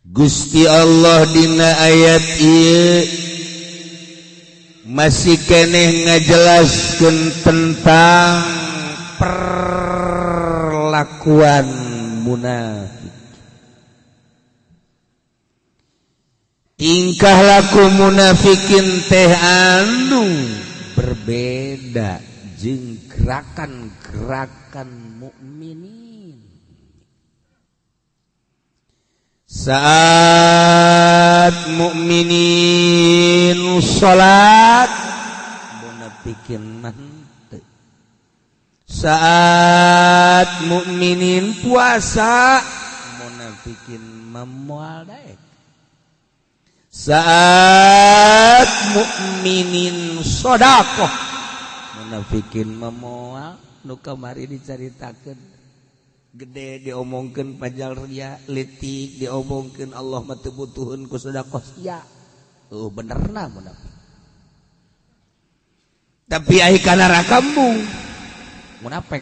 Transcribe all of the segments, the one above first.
Gusti Allah dina ayat ieu masih keneh ngajelaskeun tentang perlakuan munafik. Tingkah laku munafikin teh anu berbeda jeung gerakan-gerakan mukminin. Saat mukminin salat, munafikin mah henteu. Saat mukminin puasa, munafikin mah moal daek. Saat mukminin sedekah, munafikin mah moal. Nu kamari dicaritakeun gede diomongkeun pajal ria, leutik diomongkeun Allah mah teu butuheun ku sedekah sia. Oh, benerna munafik. Tapi ai ka neraka embung munafik.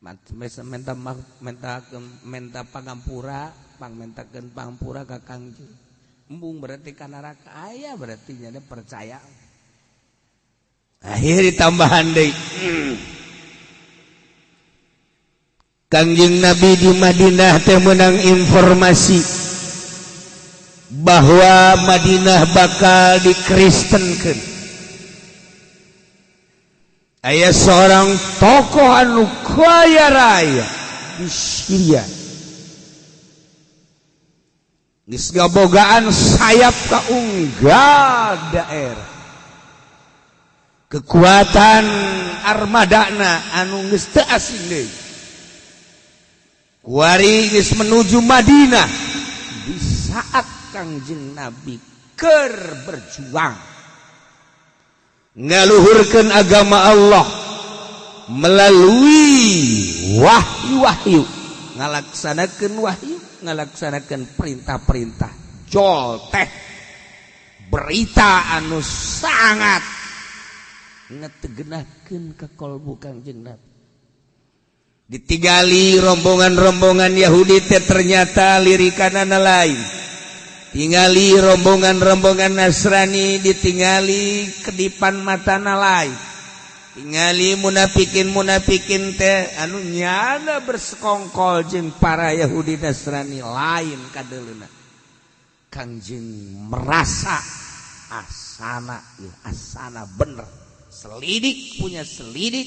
Menta menta menta pangampura, pangmentakeun pangampura ka Kangjeng. Embung berarti ka neraka aya, berarti nya percaya. Akhir ditambahan deui. Kangjeng Nabi di Madinah teh menang informasi bahwa Madinah bakal dikristenkeun. Aya seorang tokoh anu kaya raya di Syria. Geus ngabogaan sayap ka unggal daerah. Kekuatan armadana anu geus teu asing deui. Kuari geus menuju Madinah di saat Kangjeng Nabi keur berjuang ngaluhurkeun agama Allah melalui wahyu-wahyu, ngalaksanakeun wahyu, ngalaksanakeun perintah-perintah. Jol teh berita anu sangat ngetegenahkeun ka kolbu Kangjeng Nabi. Ditinggali rombongan-rombongan Yahudi teh ternyata lirikanana lain. Tingali rombongan-rombongan Nasrani, ditingali kedipan matana lain. Tingali munafikin-munafikin teh anu nyana bersekongkol jeung para Yahudi Nasrani lain kadeleuna. Kangjeng merasa asana ya, asana bener. Selidik punya selidik,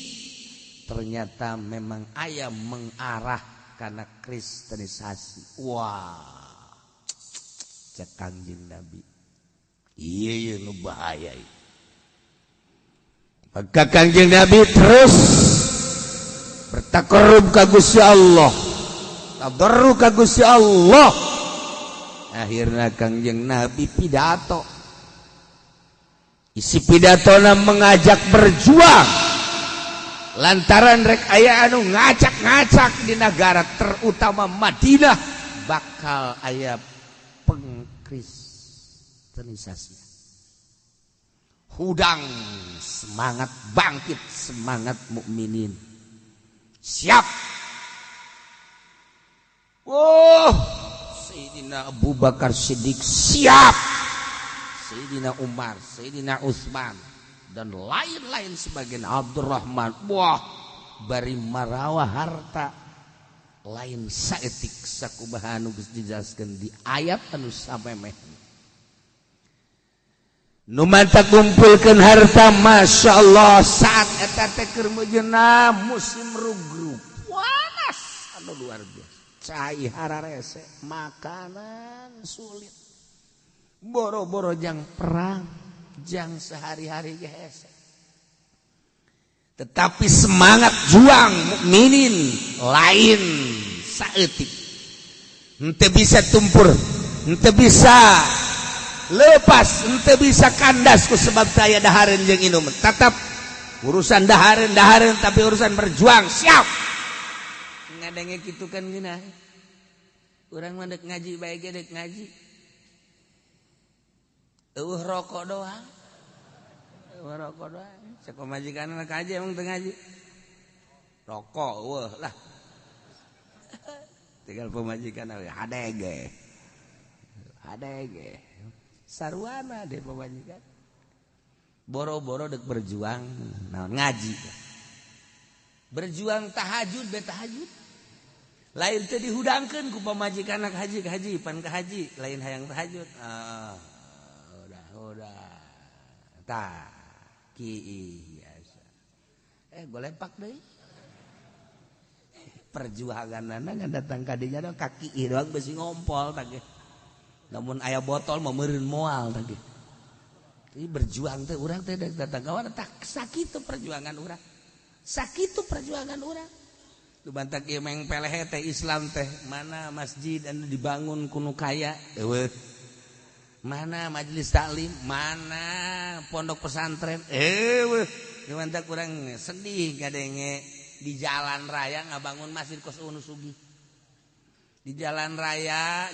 ternyata memang aya mengarah karena kristenisasi. Wah, cek Kangjeng Nabi, iya iya nu bahaya ieu. Maka Kangjeng Nabi terus bertakarrub ka Gusti Allah, tadarru ka Gusti Allah. Akhirnya Kangjeng Nabi pidato. Isi pidatona mengajak berjuang lantaran rek aya anu ngacak-ngacak di negara terutama Madinah bakal aya pengkristenisasi. Hudang semangat bangkit, semangat mukminin. Siap. Oh, Sayyidina Abu Bakar Siddiq siap. Sayyidina Umar, Sayyidina Utsman dan lain-lain sebagian Abdurrahman. Wah, bari marawa harta lain saetik sakumaha anu geus dijelaskeun di ayat anu samemeh. Nu mantap kumpulkeun harta, Masya Allah, saat eta teh keur meujeuhna musim rugrug panas anu luar biasa, cai hararese, makanan sulit, boro-boro jang perang, jang sehari-hari ge hese. Tetapi semangat juang mukminin lain saeutik. Henteu bisa tumpur, henteu bisa lepas, henteu bisa kandas ku sebab saya dahareun jeung inum. Tetap urusan dahareun dahareun, tapi urusan berjuang siap. Ngadenge kitu kan geunah. Urang mah dek ngaji bae ge dek ngaji. Eueuh rokok doang. Eueuh rokok doang. Cek pamajikan anak aja emang teu ngaji. Rokok eueuh lah. Tinggal pemajikan hadege hadege sarwana deh pemajikan. Boro-boro dek berjuang naon, ngaji, berjuang tahajud be tahajud lain teu dihudangkeun ku pamajikan anak haji ke haji pan ke haji lain hayang tahajud. Ah, udah tah ki biasa golepak deui perjuangan ngan datang kadinya dong kaki doang besi ngompol tah. Namun aya botol mau meureun moal tah. Jadi berjuang teh urang teh datang kawan tak sakitu perjuangan urang, sakitu perjuangan urang. Lu bantak ieu meng peleh teh Islam teh. Mana masjid anu dibangun ku nu kaya? Eueuh. Mana majelis taklim? Mana pondok pesantren? Eueuh. Lu kurang sedih ngadenge di jalan raya ngabangun masjid kos nu sugih, di jalan raya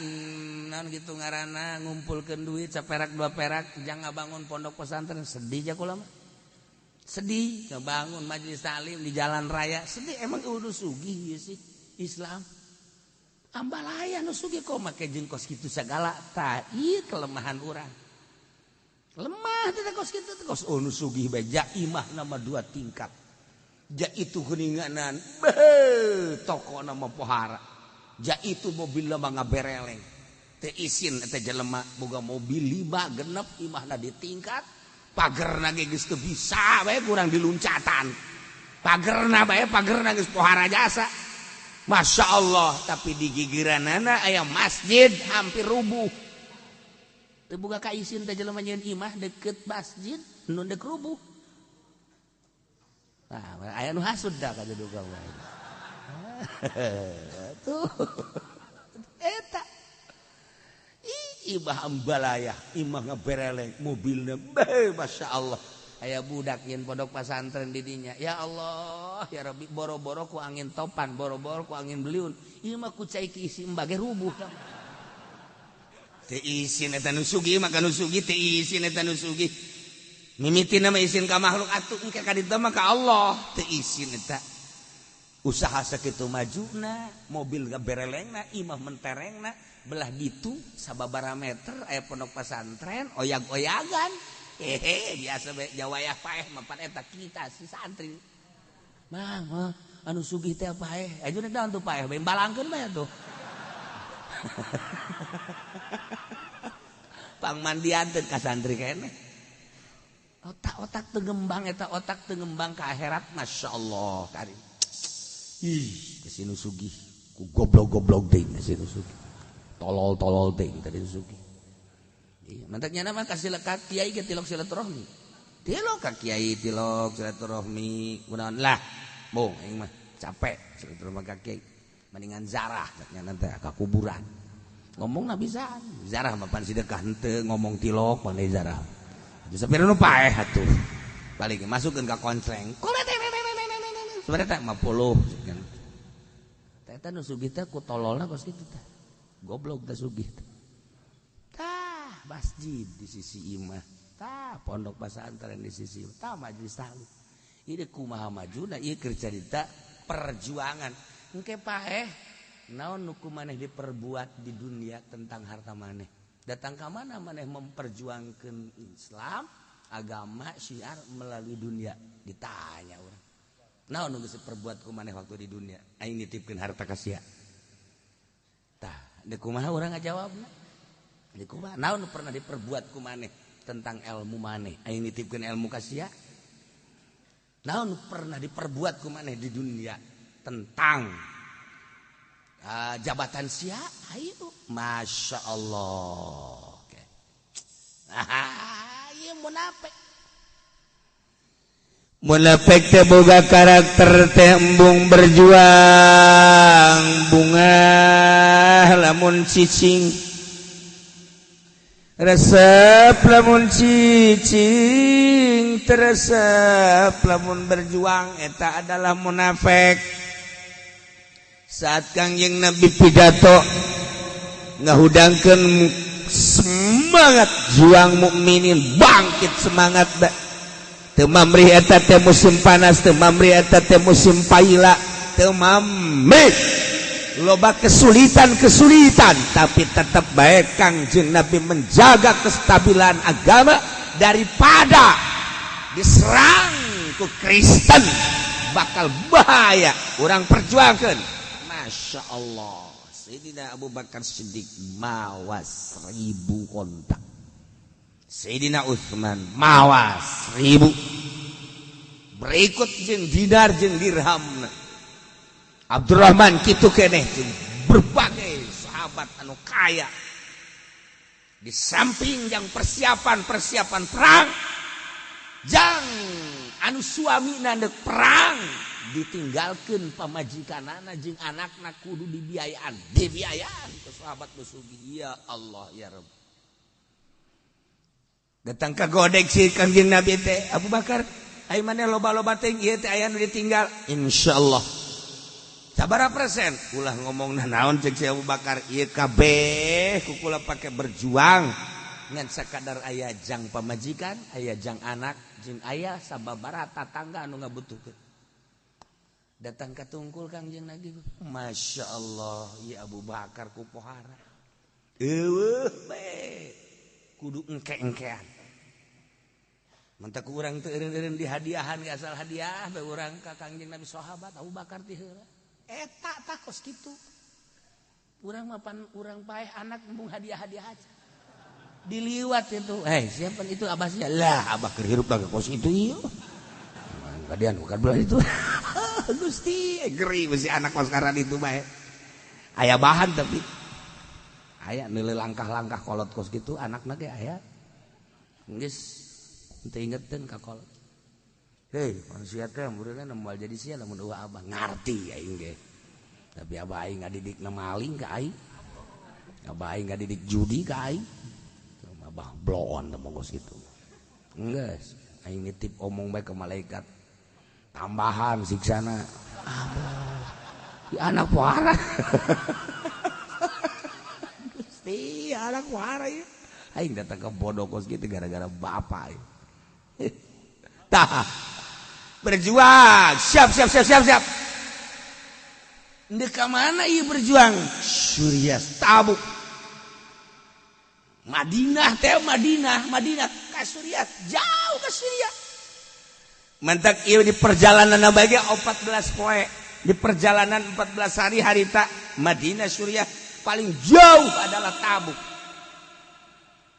naon gitu ngaranna, ngumpulkeun duit saperak dua perak jangan ngabangun pondok pesantren. Sedih ja kula mah, sedih ngebangun majelis taklim di jalan raya, sedih. Emang udah sugih sih Islam? Ambalaya nu sugih kok make jeung kos kitu segala. Tah, ieu kelemahan urang, lemah teh kos kitu. Kos nu sugih bae ja imah nama dua tingkat ja itu geuninganan, beuh, toko nama pohara ja itu, mobil mah ngabereleng. Teu isin eta jelema boga mobil lima genep, imahna di tingkat, pagerna ge geus teu bisa bae kurang diluncatan pagerna bae, pagerna geus pohara jasa. Masya Allah, tapi di gigiranana aya masjid hampir rubuh. Teu boga kaisin teh jelema nyieun imah deket masjid nu dek rubuh. Nah, aya nu hasud dah ka duka wae. Tuh. Eta. Ih, imah ambalaya, imah ngabereleng, mobilnya, beh, Masya Allah. Aya budak nyin pondok pesantren di dinya. Ya Allah, ya Rabbi, boro-boro ku angin topan, boro-boro ku angin beliun. Ieu mah ku cai isi embage rubuh. Teu isin eta nu sugih mah, nu sugih teu isin eta nu sugih. Mimitina mah isin ka makhluk atuh, engke ka ditu mah ka Allah. Teu isin eta. Usaha sakitu majuna, mobil gaberelengna, imah menterengna, belah ditu sababaraha meter aya pondok pesantren oyag-oyagan. Hehe, biasa bae jawayah paeh mah pan eta kita si santri. Mang, mah anu sugih teh paeh. Aju naon tuh paeh, bae balangkeun bae tuh. Pangmandian teh ka santri keneh. Otak-otak teu ngembang eta, otak teu ngembang ka akhirat, Masya Allah karim. Ih, kesini sugih ku goblok-goblok deui kesini sugih. Tolol-tolol deui tadi sugih. Iya, mantaknya nama kasih lekat kiai ge tilok silaturahmi. Tilok ka kiai, tilok silaturahmi kunaon lah. Bung aing mah capek silaturahmi ka kiai. Mendingan zarah nya nanti ka kuburan. Ngomongna bisa. Zarah mah pan sedekah henteu, ngomong tilok pan zarah. Atuh sapira nu paeh atuh. Balik masukkeun ka koncleng. Sebenarnya teh 50. Eta nu sugih teh ku tololna kos kitu teh. Goblok teh sugih teh. Tah masjid di sisi imah, tah pondok pesantren di sisi imah, tah majelis taklim. Ieu kumaha majuna ieu keur carita perjuangan. Engke paeh naon nu ku maneh diperbuat di dunia tentang harta maneh. Datang ka mana maneh memperjuangkeun Islam, agama, syiar melalui dunia, ditanya urang. Naon nu geus diperbuat ku maneh waktu di dunia? Aing nitipkeun harta ka sia. Tah, deuk kumaha urang ngajawabna? Deuk kumaha? Naon nu pernah diperbuat ku maneh tentang ilmu maneh? Aing nitipkeun ilmu ka sia. Naon nu pernah diperbuat ku maneh di dunia tentang jabatan sia? Ayo, Masya Allah. Oke. Ah, ieu munafik. Munafik teh boga karakter teh embung berjuang, bunga lamun cicing, resep lamun cicing, teresep lamun berjuang. Eta adalah munafik. Saat Kangjeng Nabi pidato ngahudangkeun semangat juang mukminin, bangkit semangat da. Teu mamrih eta teh musim panas, teu mamrih eta teh musim paila, teu mamrih. loba kesulitan-kesulitan, tapi tetap baik Kangjeng Nabi menjaga kestabilan agama daripada diserang ku Kristen, bakal bahaya. Urang perjuangkan. Masya Allah, Sayyidina Abu Bakar Siddiq mawa 1.000 onta, Sayyidina Utsman mawa 1.000, berikut jeung dinar jeung dirham. Abdurrahman kitu keneh, jeung berbagai sahabat anu kaya. Di samping yang persiapan-persiapan perang, jang anu suami ndek perang ditinggalkan pamajikanana jeung anakna, kudu dibiayaan, dibiayaan ke sahabat besugi. Ya Allah, ya Rabb. Datang ke godek si Kangjeng Nabi teh, "Abu Bakar, ai maneh loba-loba teh, ieu teh aya nu ditinggal?" "Insyaallah." "Sabaraha persen?" "Ulah ngomong naon," cek si Abu Bakar, "ieu kabeh ku kula pake berjuang, ngan sakadar aya jang pamajikan, aya jang anak, jeung aya sababaraha tatangga anu ngabutuhkeun." Datang ka tungkul Kangjeng Nabi, Masya Allah, ya Abu Bakar ku pohara eueuh bae, kudu engke-engkean. Mantak urang teu eureun-eureun dihadiahan ge, asal hadiah bae urang ka Kangjeng Nabi. Sahabat Abu Bakar ti heula eta tah kos kitu. Urang mah pan urang paeh anak embung hadiah-hadiah aja diliwat itu. "Eh, siapa itu?" "Abah." "Sia lah, abah keur hirup lagi kos itu." Iya, kadian bukan bulan itu. Gusti, geri besi anak kos sekarang itu bae aya bahan, tapi aya nilai langkah-langkah kolot kos gitu anakna ge aya geus teu ingeteun ka kolot. "Hei, manusia teh muridna moal jadi sia lamun eueuh abah." "Ngarti aing ge, tapi abah aing ngadidikna maling ka aing, abah aing ngadidik judi ka aing, abah bloon teh kos kitu." Geus aing nitip omong bae ke malaikat, tambahan siksana abah di anak pohara. Gusti, anak pohara ya. Aing datang ke bodoh kos gitu gara-gara bapak. Tah, berjuang, siap siap siap siap siap. Ndek ka mana ieu berjuang? Suriah, Tabuk. Madinah teh, Madinah, Madinah ka Suriah jauh, ke Suriah. Mantak ieu di perjalanan bagi 14 poe, di perjalanan 14 hari harita Madinah Suriah paling jauh adalah Tabuk.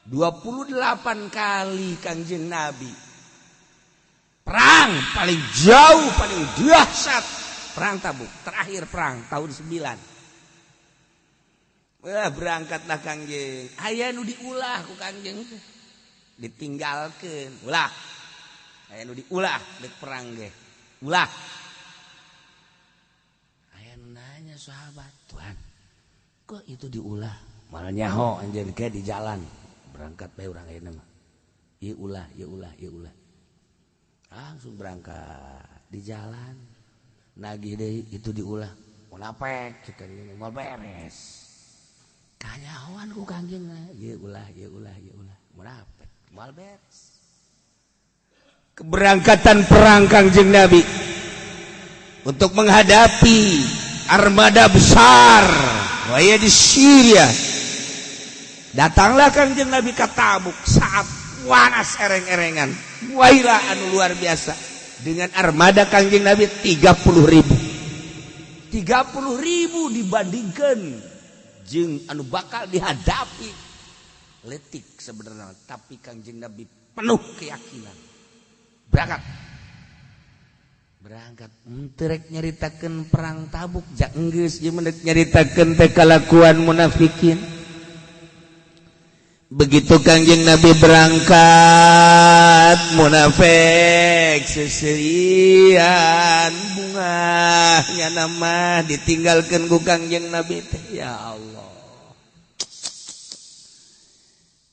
28 kali Kangjeng Nabi perang, paling jauh, paling dahsyat perang Tabuk, terakhir perang tahun 9. Wah, berangkatlah Kangjeng, aya nu diulah ku Kangjeng, ditinggalkeun ulah. Aya nu diulah dek perang ge ulah. Aya nu nanya sahabat, "Tuhan, kok itu diulah?" Malah nyaho anjeun ke di jalan berangkat bae urang ayeuna mah. Ieu ulah, ieu ulah, ieu ulah. Langsung berangkat, di jalan nagih deui, itu diulah. Munafik cek ini, moal beres. Kanyahoan ku Kangjeng, ieu ulah, ieu ulah, ieu ulah. Munafik, moal beres. Keberangkatan perang Kangjeng Nabi untuk menghadapi armada besar waya di Syria. Datanglah Kangjeng Nabi ke Tabuk saat panas ereng-erengan. Wailah anu luar biasa, dengan armada Kangjeng Nabi 30 ribu, 30 ribu dibandingkan jeung anu bakal dihadapi letik sebenarnya, tapi Kangjeng Nabi penuh keyakinan berangkat, berangkat. Terek nyaritakeun perang Tabuk jak geus ieu mah nyaritakeun teh kalakuan munafikin. Begitu Kangjeng Nabi berangkat, munafik seserian bungahnya nama ditinggalkan ku Kangjeng Nabi teh. Ya Allah,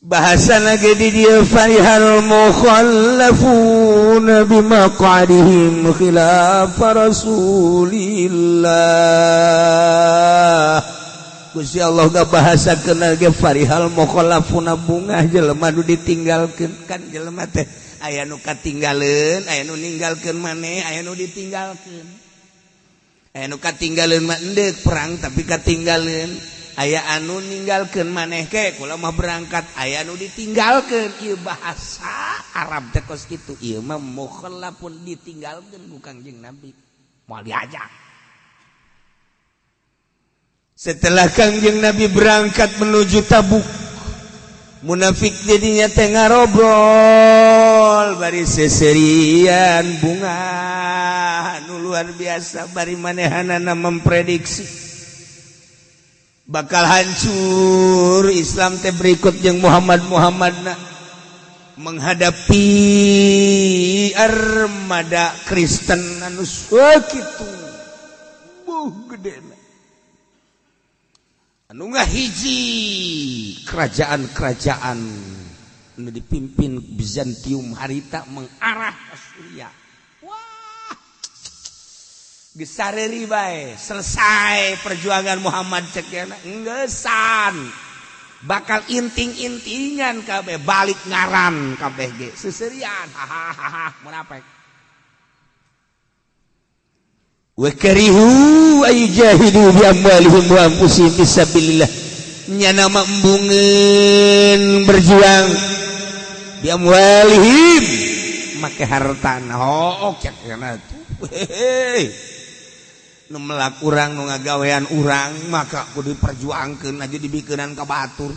bahasa lagi di dia, farihal mukhallafuna bimaq'adihim khilaf Rasulillah. Gusti Allah gak bahasa kenal ge, farihal mukhallafuna, bungah jelema nu ditinggalkeun. Kan jelema teh aya nu katinggaleun, aya nu ninggalkeun maneh, aya nu ditinggalkeun. Anu katinggalin mah endek perang tapi katinggalin, aya anu ninggalkeun maneh ke kula mah berangkat, aya anu ditinggalkeun. Ieu bahasa Arab teh kos kitu. Ieu mah mukhallafun, ditinggalkeun ku Kangjeng Nabi, moal diajak. Setelah Kangjeng Nabi berangkat menuju Tabuk, munafik jadinya teh ngarobrol bari seserian bunga nu luar biasa, bari manehanana memprediksi bakal hancur Islam teh berikut yang Muhammad Muhammadna menghadapi armada Kristen anu sakitu buh gedena, anu ngahiji kerajaan-kerajaan anu dipimpin Bizantium harita mengarah ke Suriah. Wah, geus sareri bae selesai perjuangan Muhammad cek enggesan bakal inting-intingan kabeh, balik ngaran kabeh ge seserian, hahaha munafik. Wa karihu ayujahidu bi amwalihim wa anfusihim fisabilillah, nyana embungeun berjuang bi amwalihim make hartana. Oh, cek kana tuh, nu melak urang, nu ngagawean urang, maka kudu diperjuangkeun aja dibikeunan ka batur.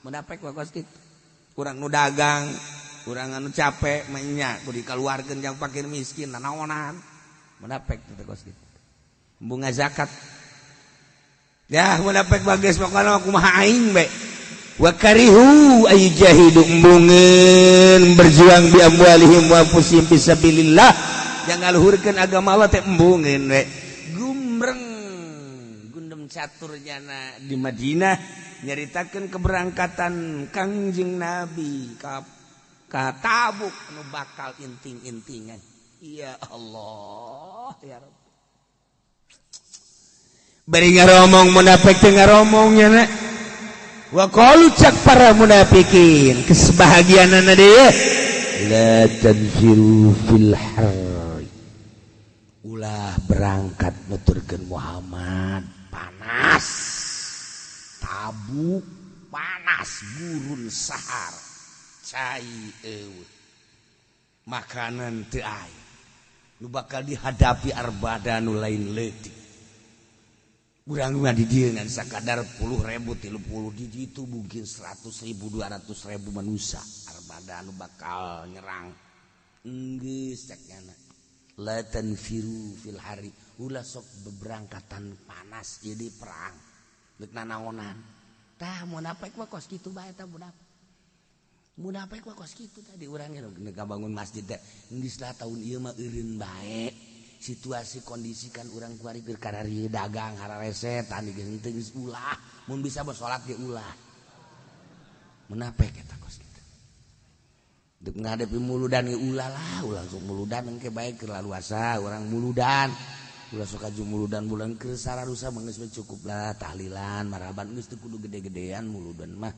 Munafik kos kitu. Urang nu dagang, urang anu capek mah nya kudu dikaluarkeun jang fakir miskin, nanaonan. Munafik teh kos kitu. Bunga zakat ya munafik bagus, pokona kumaha aing bae. Wa karihu ayujahidu, embungeun berjuang bi amwalihim wa anfusihim fisabilillah, yang ngaluhurkeun agama Allah teh embungeun we. Gumreng gundem caturnyana di Madinah nyaritakeun keberangkatan Kangjeng Nabi ka Tabuk anu bakal inting-intingan. Ya Allah ya Rabb, bari ngaromong munafik teh ngaromong nya. Wa qalu, cak para munafikin kesebahagianana deui, la tanfiru fil har, ulah berangkat nuturkeun Muhammad, panas Tabuk, panas gurun Sahara, cai eueuh, makanan teu aya, nu bakal dihadapi armada nu lain leutik. Urang mah di dieu ngan sakadar 10.000, 30, di ditu mungkin 100.000, 200.000 manusia armada nu bakal nyerang. Enggeus cek nyana, la tanfiru fil hari, ulah sok beberangkatan, panas jadi perang deuk nanaonan. Tah munafik mah kos kitu bae. Tah munafik, munafik mah kos kitu. Tadi urang ge bangun masjid teh geus lah, tahun ieu mah eureun bae situasi kondisi, kan urang kuari keur kararieu dagang hararese tani geus henteu, geus ulah, mun bisa mah salat ge ulah. Munafik eta kos kitu. Dek ngadepi muludan ge ulah lah, ulah sok muludan, engke bae keur laluasa urang muludan, ulah sok aju muludan bulan keur sararusa mah geus cukup lah tahlilan marhaban, geus teu kudu gede-gedean muludan mah.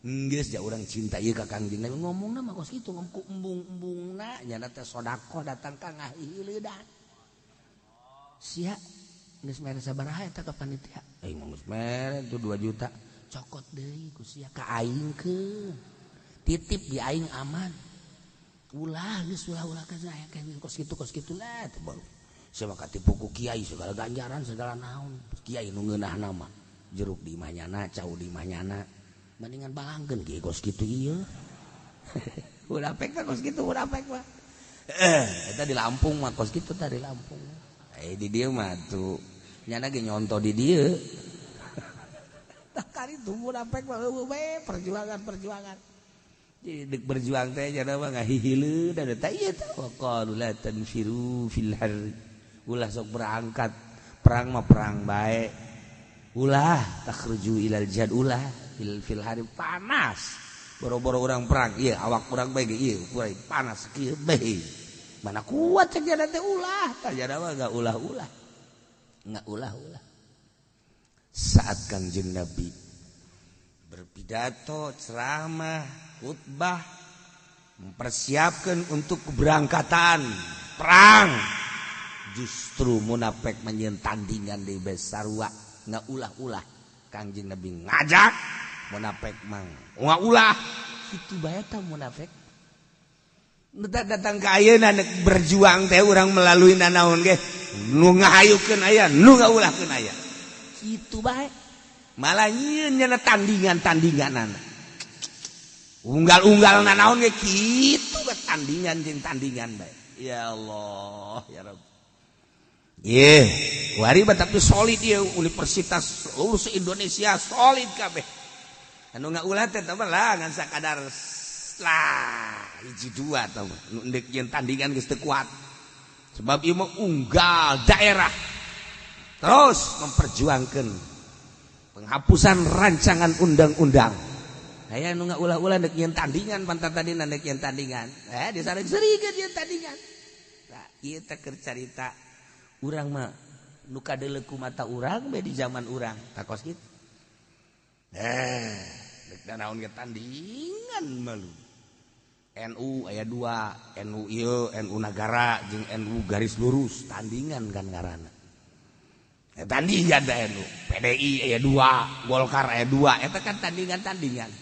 Geus ja urang cinta ieu ka Kangjeng Nabi, ngomongna mah kos kitu, ku embung-embungna nyana teh sedekah datang ka ngahileudan. Sia geus mere sabaraha eta ka panitia? Aing mah geus mere itu 2 juta. Cokot deui ku sia ka aing keun. Titip di aing aman. Ulah geus ulah-ulah ka aya kos kitu, kos kitu lah teh baru. Sia mah katipu ku kiai, segala ganjaran segala naon. Kiai nu ngeunahna mah jeruk di imah nyana, cau di imah nyana. Mendingan balangkeun kiai kos kitu ieu. Udah pek kos kitu, udah pek mah. Eta di Lampung mah kos kitu tah di Lampung. Di dieu mah tuh nyana ge nyontoh di dieu. Tak kali tuh munafik mah eueuh we perjuangan-perjuangan. Jadi dek berjuang teh nyana mah ngahihileun dan teh ieu teh wa qalu la tanfiru fil har, ulah sok berangkat perang mah, perang bae ulah, takhruju ilal jihad ulah, fil hari panas, boro-boro urang perang ieu awak urang bae ge ieu panas kieu bae, mana kuat cek jana teh. Ulah tah jana mah enggak ulah-ulah, enggak ulah-ulah. Saat Kangjeng Nabi berpidato, ceramah, khutbah, mempersiapkan untuk keberangkatan perang. Justru munafik menyeun tandingan di besarua ngaulah-ulah. Kangjeng Nabi ngajak munafik mang ngaulah. Kitu bae ta munafik. Datang ke ayeuna berjuang teh urang melalui nanaon ge nu ngahayukeun aya, nu ngaulahkeun aya. Kitu bae. Malah nyieun nyana tandingan-tandinganana. Unggal-unggal nanaon ge kitu bae tandingan jeung tandingan bae. Ya Allah, ya Rabb. Ye, kuari tapi solid ieu universitas lulus Indonesia solid kabeh. Anu ngaulah teh tah lah ngan sakadar lah hiji dua tah nu endek jeung tandingan geus teu kuat. Sebab ieu mah unggal daerah. Terus memperjuangkan penghapusan rancangan undang-undang. Aya nu ngaulah-ulah ndek jeung tandingan pantat tadi ndek jeung tandingan. Disareng-serikeun jeung tandingan. Tah ieu teh keur carita urang mah nu kadeuleu ku mata urang bae di zaman urang takos kitu. Dek naon ge tandingan malu. NU aya 2, NU ieu, NU nagara jeung NU garis lurus, tandingan kan ngaranna. Tandingan da NU, PDI aya 2, Golkar aya 2, eta kan tandingan-tandingan.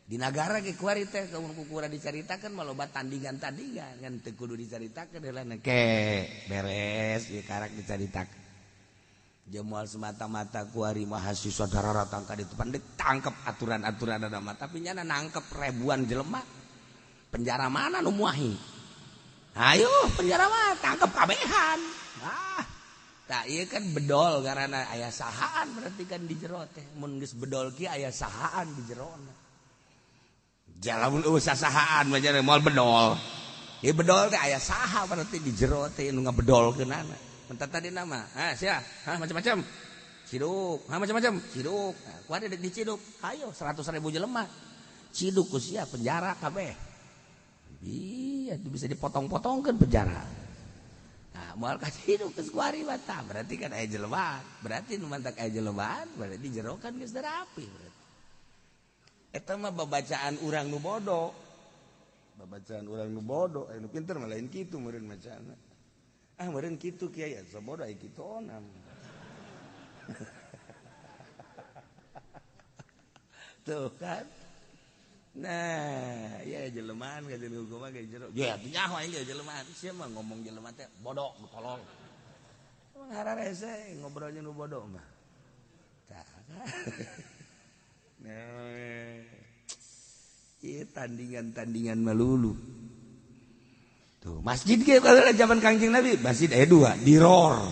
Di nagara ge kuari teh kaum kukura dicaritakeun mah loba tandingan-tandingan kan teu kudu dicaritakeun heula ke beres ieu karak dicaritakeun. Jemual semata-mata kuari mahasiswa daratang ka ditu pandek tangkep aturan-aturan ada mah tapi nyana nangkep ribuan jelema. Penjara mana nu muahi? Ayo penjara mah tangkep kabehan. Ah, tak ieu kan bedol karena aya sahaan berarti kan di jero teh. Mun geus bedol ki aya sahaan di jerona. Jalamun eueuh sasahaan mah jare moal bedol. Ieu bedol teh aya saha berarti di jero teh nu ngabedolkeunana. Entar tadi nama, ha sia, ha macam-macam. Ciduk, ha macam-macam, ciduk. Nah, kuari dek diciduk. Ayo 100.000 jelema. Ciduk ku sia penjara kabeh. Iya, itu bisa dipotong-potongkeun penjara. Nah, moal ka ciduk geus kuari mah tah, berarti kan aya jelema. Berarti nu mantak aya jelema, berarti jero kan geus rapi berarti. Eta mah babacaan urang nu bodoh. Babacaan urang nu bodoh, anu pinter mah lain kitu meureun macaana. Ah meureun kitu kiai asa bodoh aya kitu onam. Tuh kan. Nah, ya jelemaan ka jeung hukum mah jero. Ya atuh nyaho aing ge jelemaan. Sia mah ngomong jelema teh bodoh tolong. Emang hararese ngobrolnya nu bodoh mah. Tah. Nah, ieu tandingan-tandingan melulu. Tuh, masjid ge kalau zaman Kangjeng Nabi, masjid aya 2, diror.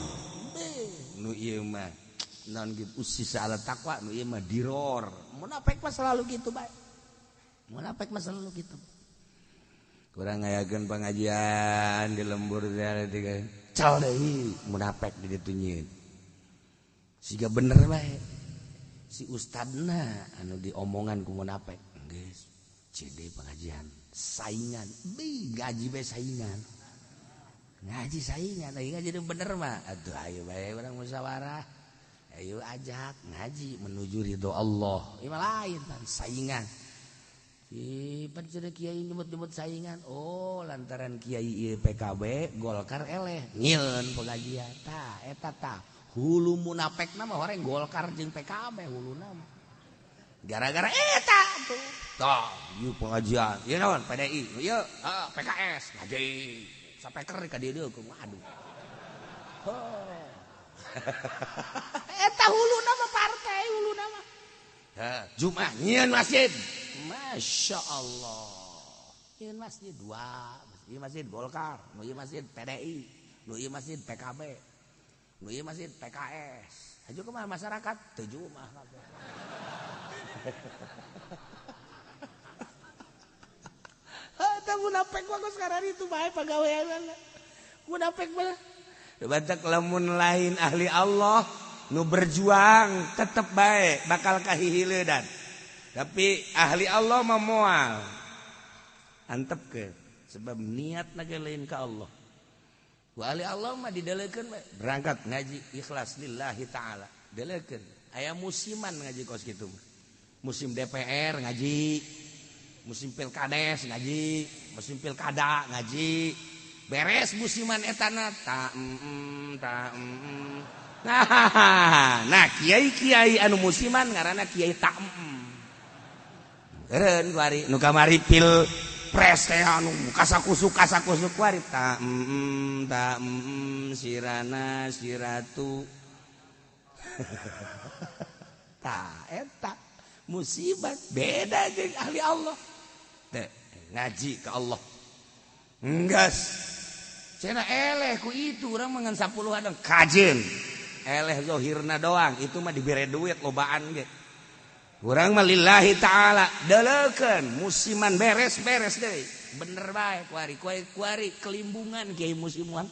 Nu ieu mah naon gitu usisa ala taqwa, nu ieu mah diror. Munafik mah selalu gitu bae. Munafik mah selalu gitu. Kurang ngayakeun pengajian di lembur teh tiga. Cal deui munafik di ditu nyieun. Siga bener bae. Si ustadna anu diomongan ku munafik, geus CD pengajian saingan, bi gaji bae saingan. Ngaji saingan, lagi ngaji bener mah. Aduh ayo bae urang musyawarah. Ayo ajak ngaji menuju ridho Allah. Ieu mah lain pan saingan. Ih, pan cenah kiai nyebut-nyebut saingan. Oh, lantaran kiai ieu PKB, Golkar eleh nyieun pengajian. Tah, eta tah. Hulu munafik mah horeng Golkar jeung PKB huluna mah. Gara-gara eta tuh. Tah, ieu pengajian. Ieu naon? PDI. Ieu PKS. Ngaji. Sapeker ka dieu deui waduh. Oh. Eta huluna mah partai huluna mah. Heh, Jumat nyieun masjid. Masya Allah. Nyieun masjid dua, ieu masjid Golkar, nu ieu masjid PDI, nu ieu masjid PKB. Nu ieu masjid PKS. Haju kumaha masyarakat teu jumah kabeh. Eta munafik mah geus kararitu bae pagaweanna. Munafik mah. Batak lamun lain ahli Allah nu berjuang tetep bae bakal kahihiledan. Tapi ahli Allah mah moal. Antepkeun sebab niatna ge lain ka Allah. Ku ahli Allah mah didelekeun bae berangkat ngaji ikhlas lillahi taala. Delekeun. Aya musiman ngaji kos kitu mah. Musim DPR ngaji, musim pilkades ngaji, musim pilkada ngaji, Beres musiman etana ta ta. Nah, nah kiai-kiai anu musiman ngaranna kiai ta. Eureun kuari nu kamari pil pres teh anu kasakusuk kasakusuk kuari ta ta sirana siratu. Ta eta musibat beda jeung ahli Allah. Teh ngaji ke Allah. Enggeus. Cenah eleh ku itu urang mah ngan 10 adang kajeun. Eleh zohirna doang, itu mah dibere duit lobaan ge. Urang mah lillahi ta'ala deleukeun musiman beres-beres deui. Bener bae kuari kuari kelimbungan kiai musiman.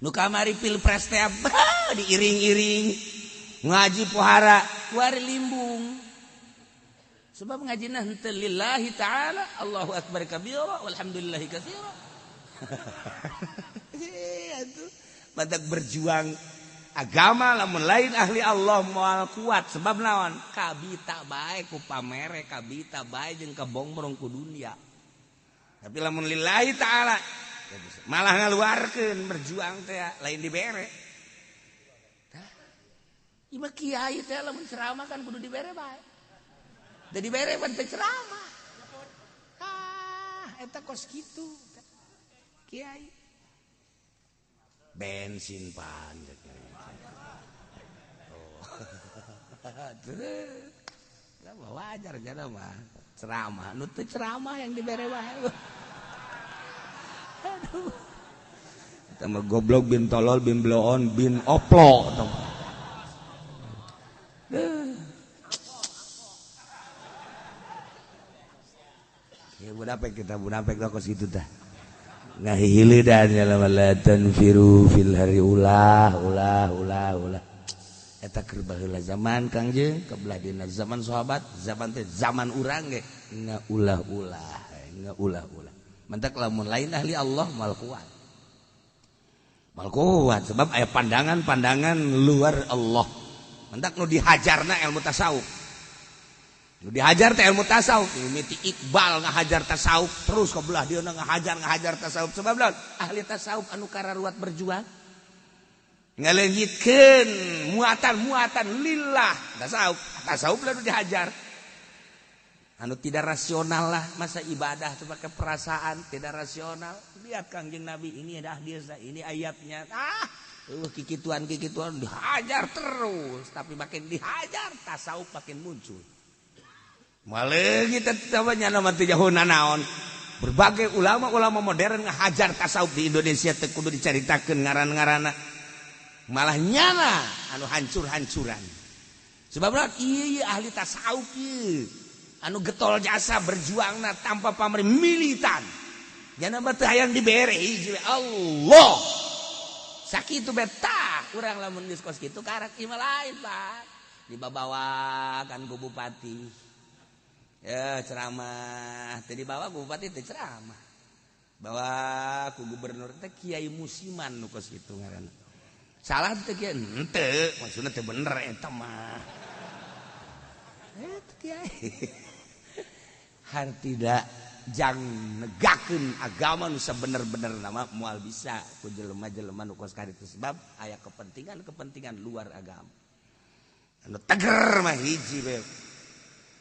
Nu kamari pilpres teh diiring-iring ngaji pohara kuari limbung. Sebab ngajina henteu lillahi ta'ala, Allahu akbar kabira walhamdulillahi katsira. Atuh badak berjuang agama lamun lain ahli Allah moal kuat sebab naon kabita bae ku pamere kabita bae jeung kabongbrong ku dunia. Tapi lamun lillahi ta'ala malah ngaluarkeun berjuang teh lain dibere. Tah ieu mah kiai teh lamun ceramah kan kudu dibere bae. Da dibere pan teh ceramah. Ah eta kos kitu kiai. Bensin pan. Oh. Terus wajar jana mah ceramah nu teu ceramah yang dibere wae. Aduh. Eta mah goblok bin tolol bin bloon bin oplo eta mah. Ya munafik kita munafik lah kos kitu tah. Ngahilidan ya la tanfiru fil hari ulah ulah ulah ulah. Eta keur baheula zaman Kang Jeung kebelah dina zaman sahabat, zaman teh zaman urang ge ngaulah-ulah, ngaulah-ulah. Mentak lamun lain ahli Allah mal kuat. Mal kuat sebab aya pandangan-pandangan luar Allah. Mentak nu dihajarna ilmu tasawuf. Nu dihajar teh ilmu tasawuf, mimiti Iqbal ngahajar tasawuf terus ke belah dia ngahajar tasawuf sebab lawan ahli tasawuf anu kararuat berjuang ngaleungitkeun muatan-muatan lillah tasawuf, tasawuf lah nu dihajar. Anu tidak rasional lah masa ibadah itu pakai perasaan tidak rasional. Lihat Kangjeng Nabi ini ada hadisnya, ini ayatnya. Kikituan dihajar terus, tapi makin dihajar tasawuf makin muncul. Malah kita tambahnya nama teu jauh nanaon. Berbagai ulama-ulama modern ngahajar tasawuf di Indonesia teu kudu dicaritakeun ngaran-ngaranna. Malah nyana anu hancur-hancuran. Sebab ieu ahli tasawuf ieu anu getol jasa berjuangna tanpa pamrih militan. Nyana mah teu hayang dibere hiji Allah. Sakitu betah urang lamun geus kos kitu karak ieu mah lain, Pak. Dibabawakan ku bupati. Ya ceramah tadi bawa bupati teh ceramah bawa ku gubernur teh kiai musiman nu kos kitu ngaranna salah teh kiai henteu maksudna teh bener eta mah eta kiai har tidak jang negakeun agama nu sabener-bener nama moal bisa ku jelema-jelema nu kos kitu sebab aya kepentingan-kepentingan luar agama anu teger mah hiji we.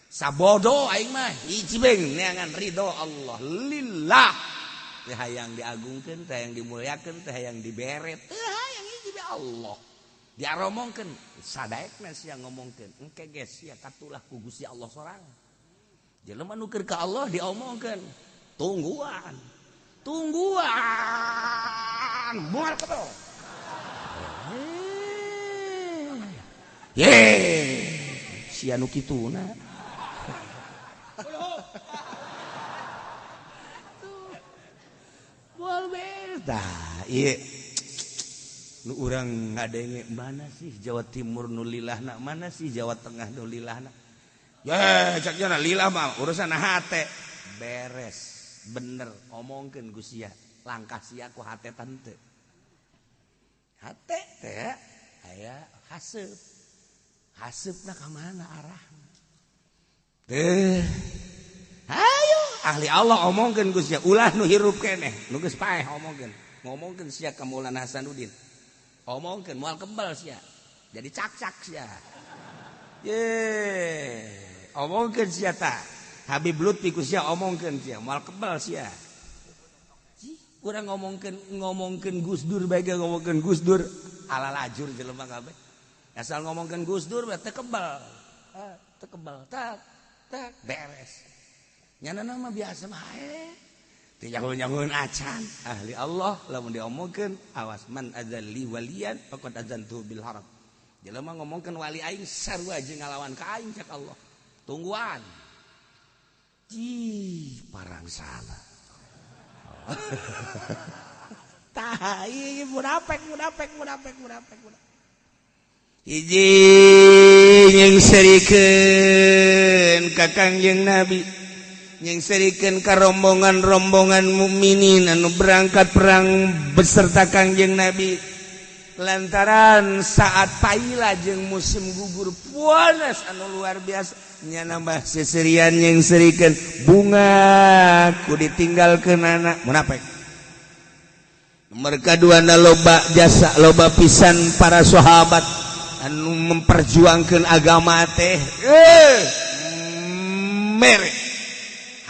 Sabodo aing mah hiji beng neangan ridho Allah lillah teh hayang diagungkeun teh hayang dimuliakeun teh hayang dibere teh hayang hiji be Allah diaromongkeun sadaekna sia ngomongkeun engke ge sia katulah ku Gusti Allah sorangan jelema nu keur ka Allah diomongkeun tungguan tungguan moal kebel ye sia nu kituna. Tah ieu nu urang ngadenge mana sih Jawa Timur nu lilahna mana sih Jawa Tengah nu lilahna. Ye cak nya lillah mah urusan hate beres bener omongkeun ku sia langkah sia ku hate tante. Hate teh aya haseup. Haseupna ka mana arahna? Teh ayo Ahli Allah omongkeun ku sia, ulah nu hirup keneh, nu geus paeh omongkeun. Ngomongkeun sia ka Maulana Hasanuddin. Omongkeun moal kebal sia. Jadi cak-cak sia. Ye, omongkeun sia ta. Habib Lutfi ku sia omongkeun sia, moal kebal sia. Urang ngomongkeun Gus Dur bae ge ngomongkeun Gus Dur ala lajur jelema kabeh. Asal ngomongkeun Gus Dur teh kebal. Teu kebal tak tak beres. Nyana mah biasa bae. Teu nyaho-nyahoeun acan. Ahli Allah lamun diomongkeun awas man adzalli waliyan faqad adzantu bil harab. Jelema ngomongkeun wali aing sarua jeung ngalawan ka aing cek Allah. Tungguan. Ih, parang salah. Tah, ieu munafik munafik munafik munafik munafik. Hiji nyengserikeun ka Kangjeng Nabi, nyengserikeun ka rombongan-rombongan mukminin anu berangkat perang beserta Kangjeng Nabi. Lantaran saat paila jeung musim gugur panas anu luar biasa, nya nambah seserian nyengserikeun bunga ku ditinggalkeun anak munafik. Mereka dua na loba jasa loba pisan para sahabat anu memperjuangkan agama teh mere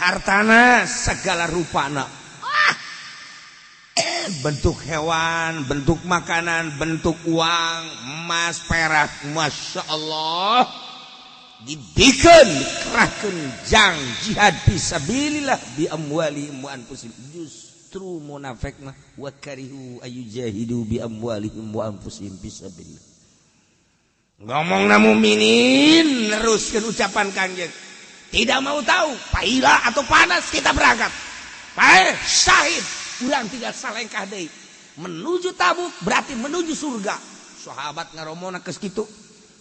hartana segala rupana, bentuk hewan, bentuk makanan, bentuk uang, emas, perak, masya Allah dibikeun, dikerahkeun jang jihad fisabilillah bi amwalihim wa anfusihim. Justru munafik mah wa karihu ayujahidu bi amwalihim wa anfusihim fisabilillah. Ngomongna mukminin neruskeun ucapan Kangjeng. Tidak mau tahu paila atau panas kita berangkat. Paeh syahid, urang tinggal salengkah deui menuju Tabuk berarti menuju surga. Sahabat ngaromona geus kitu.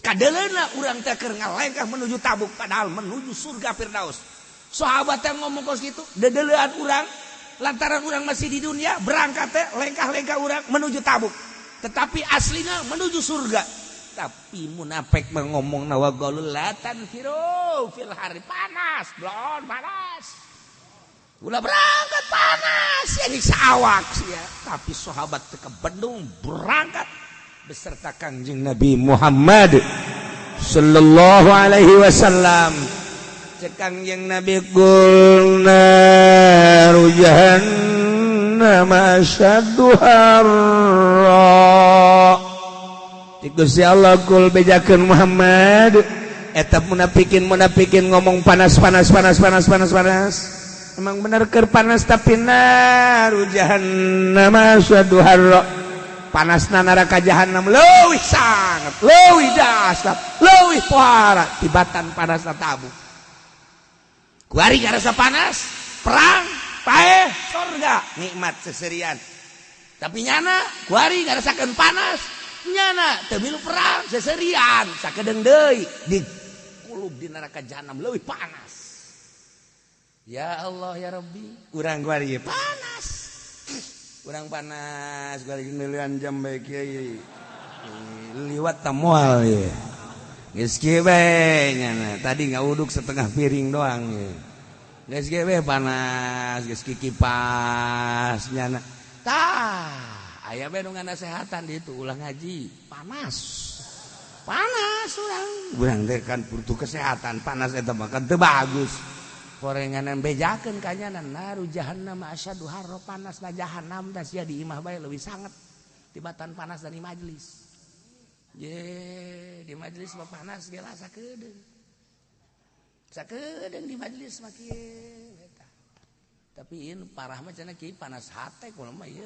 Kadeleuna urang teh keur ngalengkah menuju Tabuk padahal menuju surga Firdaus. Sahabat teh ngomong kos kitu, dedeleuan urang lantaran urang masih di dunia berangkat teh lengkah-lengkah urang menuju Tabuk. Tetapi aslinya menuju surga. Tapi munafik ngomong wa qalu la tanfiru fil hari, panas, blon panas. Ulah berangkat panas ya nyiksa awak sia. Tapi sahabat teu kebendung berangkat beserta Kangjeng Nabi Muhammad sallallahu alaihi wasallam. Cek Kangjeng Nabi qul naru jahannam asyaddu harra. Gusti Allah kul bejakeun Muhammad eta munafikin ngomong panas panas panas panas panas panas. Emang bener keur panas tapi naru jahannam asyaddu harra. Panasna neraka jahannam leuwih sangat, leuwih dahsyat, leuwih pohara tibatan panasna Tabuk. Kuari ngarasa panas, perang, paeh, surga, nikmat seserian. Tapi nyana kuari ngarasakeun panas, nyana teu milu perang seserian, sakedeung deui dikulub di neraka jahannam leuwih panas. Ya Allah ya Rabbi, urang kuari panas. Urang panas kuari nilian jam bae kiai. Liwat ta moal ye. Geus kieu bae nyana, tadi ngauduk setengah piring doang ye. Geus kieu bae panas, geus kikipas nyana. Tah, aya bae nu nganasehatan di itu ulah ngaji, panas. Panas urang. Urang teh kan butuh kesehatan, panas eta mah kan teu bagus. Korenganan bejakeun ka nyana naru jahannam asyadu harra, panas na jahannam tah sia di imah bae leuwih sanget tibatan panas dari majelis. Ye, di majelis mah panas ge lah sakedeung. Sakedeung di majelis mah kieu eta. Tapi ieu parah mah cenah kieu panas hate kumaha mah ieu.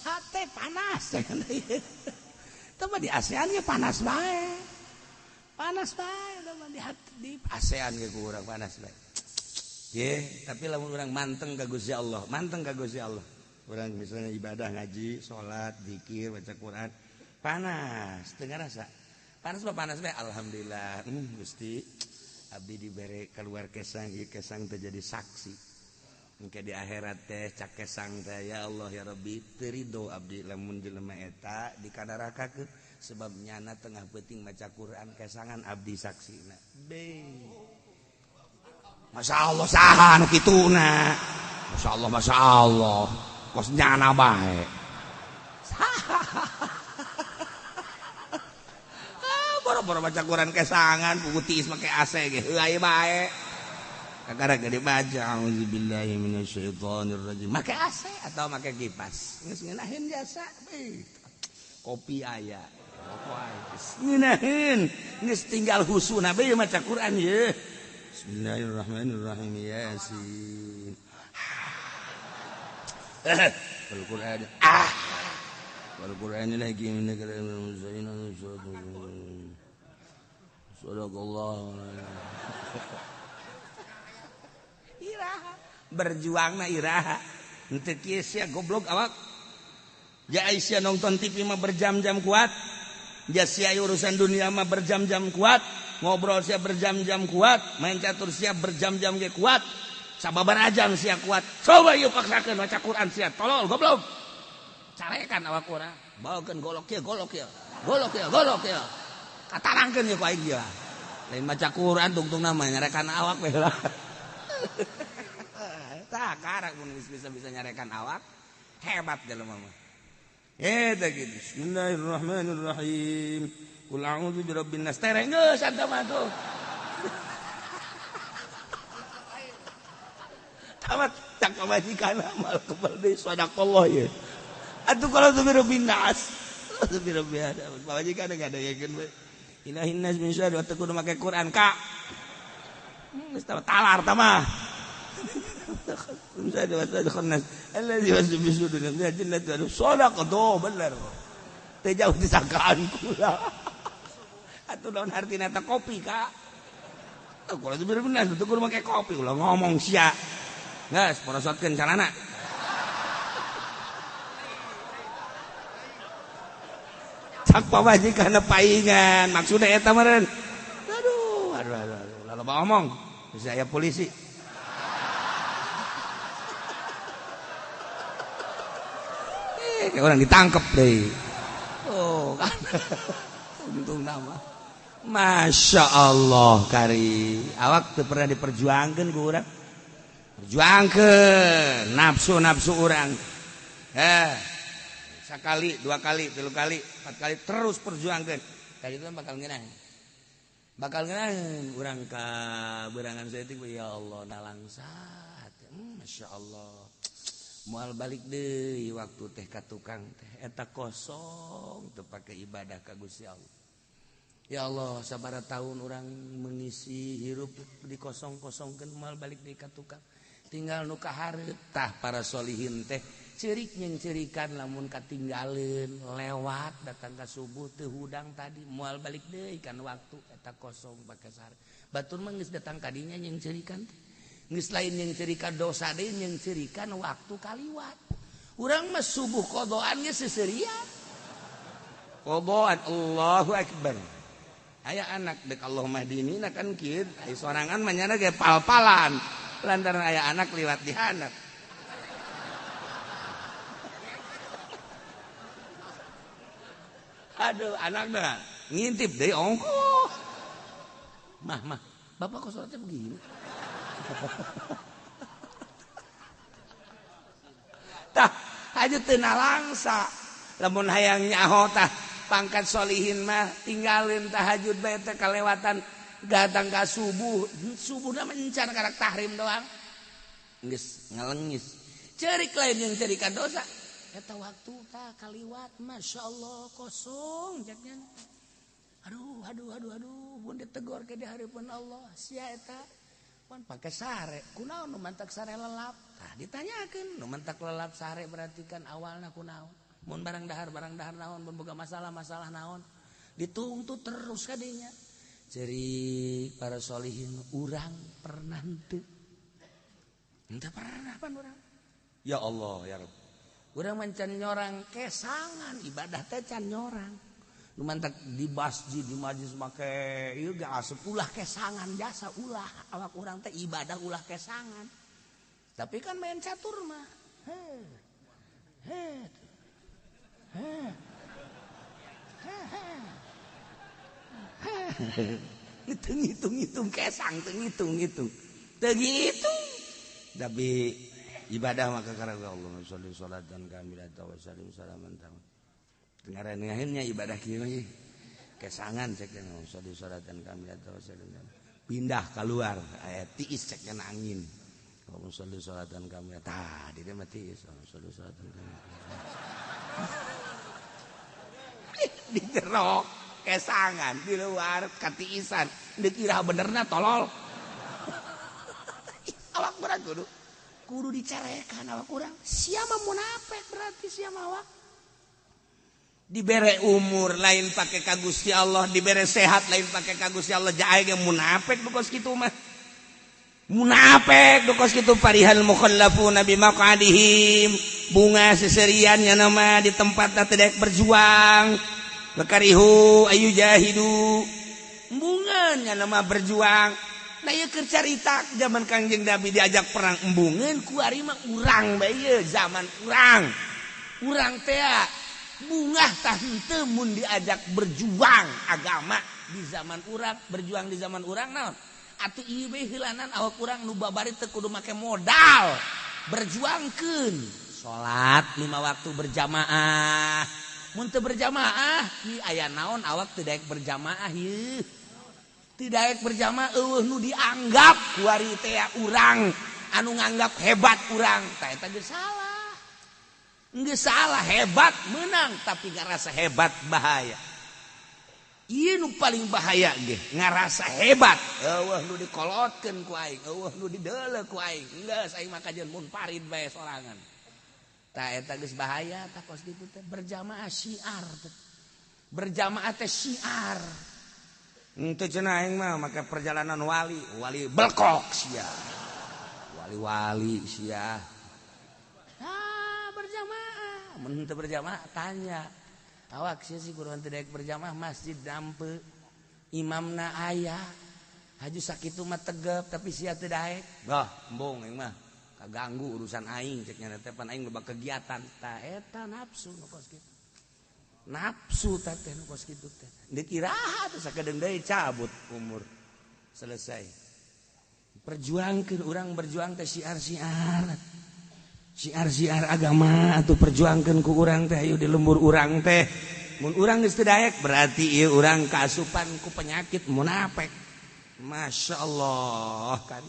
Hate panas cenah ieu. Teu mah di ASEAN ge panas bae. Panas bae teu mah di ASEAN ge ku urang panas bae. Ye, tapi lamun urang manteng ka Gusti Allah, manteng ka Gusti Allah. Urang misalnya ibadah ngaji, salat, zikir, baca Quran, panas, teu ngarasa. Panas mah panas bae, alhamdulillah. Gusti, abdi dibere keluar kesang, ieu kesang teh jadi saksi. Engke di akhirat teh cakesang teh ya Allah ya Rabbi teu ridho abdi lamun jelema eta dikadarakakeun sebab nyana tengah peuting maca Quran kesangan abdi saksina. Be. Masya Allah saha nu kituna. Masya Allah, Masya Allah. Kos nyana bae. Boro-boro baca Quran kesangan pugu tiis make AC ge heuay bae. Kakara gede baca auzubillahi minasyaitonirrajim make AC atau make kipas. Geus ngeunaheun jasa. Kopi aya, rokok aya. Ngeunaheun geus tinggal husuna bae maca Quran ye. Bismillahirrahmanirrahim Yasin. Wal Qur'an. Ah. Wal Qur'anil hakim innaka laminal mursalin. Sadaqallahu. Iraha berjuangna iraha. Henteu kieu sia goblok awak. Ja Aisyah nonton TV mah berjam-jam kuat. Ja sia urusan dunia mah berjam-jam kuat. Ngobrol sia berjam-jam kuat, main catur sia berjam-jam ge kuat. Sababar ajang sia kuat. Coba yuk paksakeun maca Quran sia tolol goblok. Carekan awak urang. Bawakeun golok ieu, golok ieu. Golok ieu, golok ieu. Katarangkeun ieu ku aing ieu. Lain maca Quran tungtungna mah nyarekan awak we lah. Tah karak mun geus bisa-bisa nyarekan awak, hebat jelema mah. Eta kitu. Bismillahirrahmanirrahim. Qul a'udzu birabbin nas. Tereng geus anta mah tuh. Tamat tak pamajikan amal kebal deui sadaqallah ye. Atuh kalau tu birabbin nas. Atuh birabbin pamajikan enggak ada yakin we. Ilahin nas min syarri wa teu kudu make Quran ka. Geus talar tah mah. Min syarri waswasil nas allazi yuwaswisu fi sudurin nas jannati wa sadaqa do bener. Teu jauh disangkaan kula. Atuh naon artina ta kopi ka. Tuh kalau tu birabbin nas teu kudu make kopi ulah ngomong sia. Geus porosotkeun calana. Cak pamajikan paingan maksudna eta meureun. Aduh, aduh aduh aduh loba omong bisa aya polisi. Kayak orang ditangkep deui. Oh, kan. Untung nama. Masya Allah kari. Awak teu pernah diperjuangkeun ku urang. Perjuangkeun nafsu-nafsu urang. Sekali, dua kali, tilu kali, empat kali terus perjuangkeun. Tadi itu bakal ngeunah. Bakal ngeunah urang ka berangan saeutik ya Allah nalangsat. Masya Allah. Moal balik deui waktu teh ka tukang teh eta kosong teu pake ibadah ka Gusti Allah. Ya Allah sabaraha tahun urang mengisi hirup dikosong-kosongkeun moal balik deui ka tukang. Tinggal nu kahareup tah para solihin teh ceurik jeung ceurikan lamun katinggaleun lewat datang ka subuh teu hudang tadi moal balik deui kan waktu eta kosong pake sare. Batur mah geus datang ka dinya jeung ceurikan teh. Geus lain yang cerikan dosa deui yang cerikan waktu kaliwat. Urang mah subuh qodoan geus seserian. Qodoan Allahu akbar. Aya anak dek Allah mahdinina kan kieu, aya sorangan mah nyana ge pal-palan. Lantaran aya anak liwat di handap. Aduh, anakna ngintip deui ongkoh. Mah, mah, bapak kok sholatnya begini? Tah haju teu nalangsa lamun hayang nyaho tah pangkat solihin mah tinggalin tahajud bae teh kalewatan datang ka subuh subuhna mencar karak tahrim doang geus ngalengis ceurik lain yang cerikan dosa eta waktu tah kaliwat masyaallah kosong jaknya aduh aduh aduh aduh mun ditegor ke di hareupeun Allah sia eta pan pakai sare kunaon nu mantak sare lelap tah ditanyakeun nu mantak lelap sare berarti kan awalna kunaon mun barang dahar naon mun boga masalah-masalah naon dituntut terus kadinya ceri para solihin urang pernah henteu henteu pernah pan urang ya Allah ya Rabb urang mancan nyorang kesangan ibadah teh can nyorang nu mantak di masjid di majlis make ieu ge asup ulah kesangan jasa ulah awak urang teh ibadah ulah kesangan Tapi kan main catur mah. He. He. He. He. Hitung-hitung kesang, hitung-hitung. Teu ngitung. Tapi ibadah maka karena Allah sholli sholatan kamilatan wa sallim salaman tam. Ngarannya ibadah kieu mah kesangan cek sholli sholatan kamilatan wa sallim. Pindah keluar aya tiis cek angin. Allahumma sholli sholatan kamilatan. Tah di dieu mah tiis sholli sholatan kamilatan. Di jero kesangan di luar katiisan dikira benerna tolol. Awak berat kudu dicarekan awak kurang siapa munafik berarti siapa awak dibere umur lain pakai ka Gusti Allah, dibere sehat lain pakai ka Gusti Allah, jae ge munafik nu kos kitu mah. Munafik nu kos kitu parihal mukhallafuna bimaqadihim, bunga seserian nya nama di tempat teu daek berjuang. Bakarihu ayu jahidu. Embungeun nya nama berjuang. Nah ieu keur carita zaman Kangjeng Nabi diajak perang embungeun ku ari mah urang bae ieu zaman urang. Urang teh bungah tah henteu mun diajak berjuang agama di zaman urang, berjuang di zaman urang naon? Atuh ieu bae heulanan awak urang nu babari teu kudu make modal. Berjuangkeun salat 5 waktu berjamaah. Mun teu berjamaah, ieu aya naon awak teu daek berjamaah ieu. Teu daek berjamaah eueuh nu dianggap kuari teh urang anu nganggap hebat urang, tah eta geus salah. Geus salah hebat menang tapi ngarasa hebat bahaya. Ieu nu paling bahaya ge ngarasa hebat. Eueuh nu dikolotkeun ku aing, eueuh nu dideuleu ku aing. Geus aing mah kajeun munfarid bae sorangan. Tah eta geus bahaya tah kos kitu teh berjamaah syiar teh. Berjamaah teh syiar. Henteu cenah aing mah make perjalanan wali, wali belkok sia. Wali-wali sia. Ah, berjamaah. Mun teu berjamaah tanya. Awak sia sih kudu teu daek berjamaah masjid dampe. Imamna aya. Haju sakitu mah tegep tapi sia teu daek. Bah, embung aing mah. Kaganggu urusan aing cek nya teh pan aing loba kegiatan. Tah eta nafsu nu kos kitu. Nafsu teh teh nu kos kitu teh. Deuk iraha teh sakedeung deui cabut umur. Selesai. Perjuangkeun urang berjuang teh syiar-syiar. Syiar-syiar agama atuh perjuangkeun ku urang teh ayo di lembur urang teh. Mun urang geus teu daek berarti ieu urang kaasupan ku penyakit munafik. Masya Allah kan.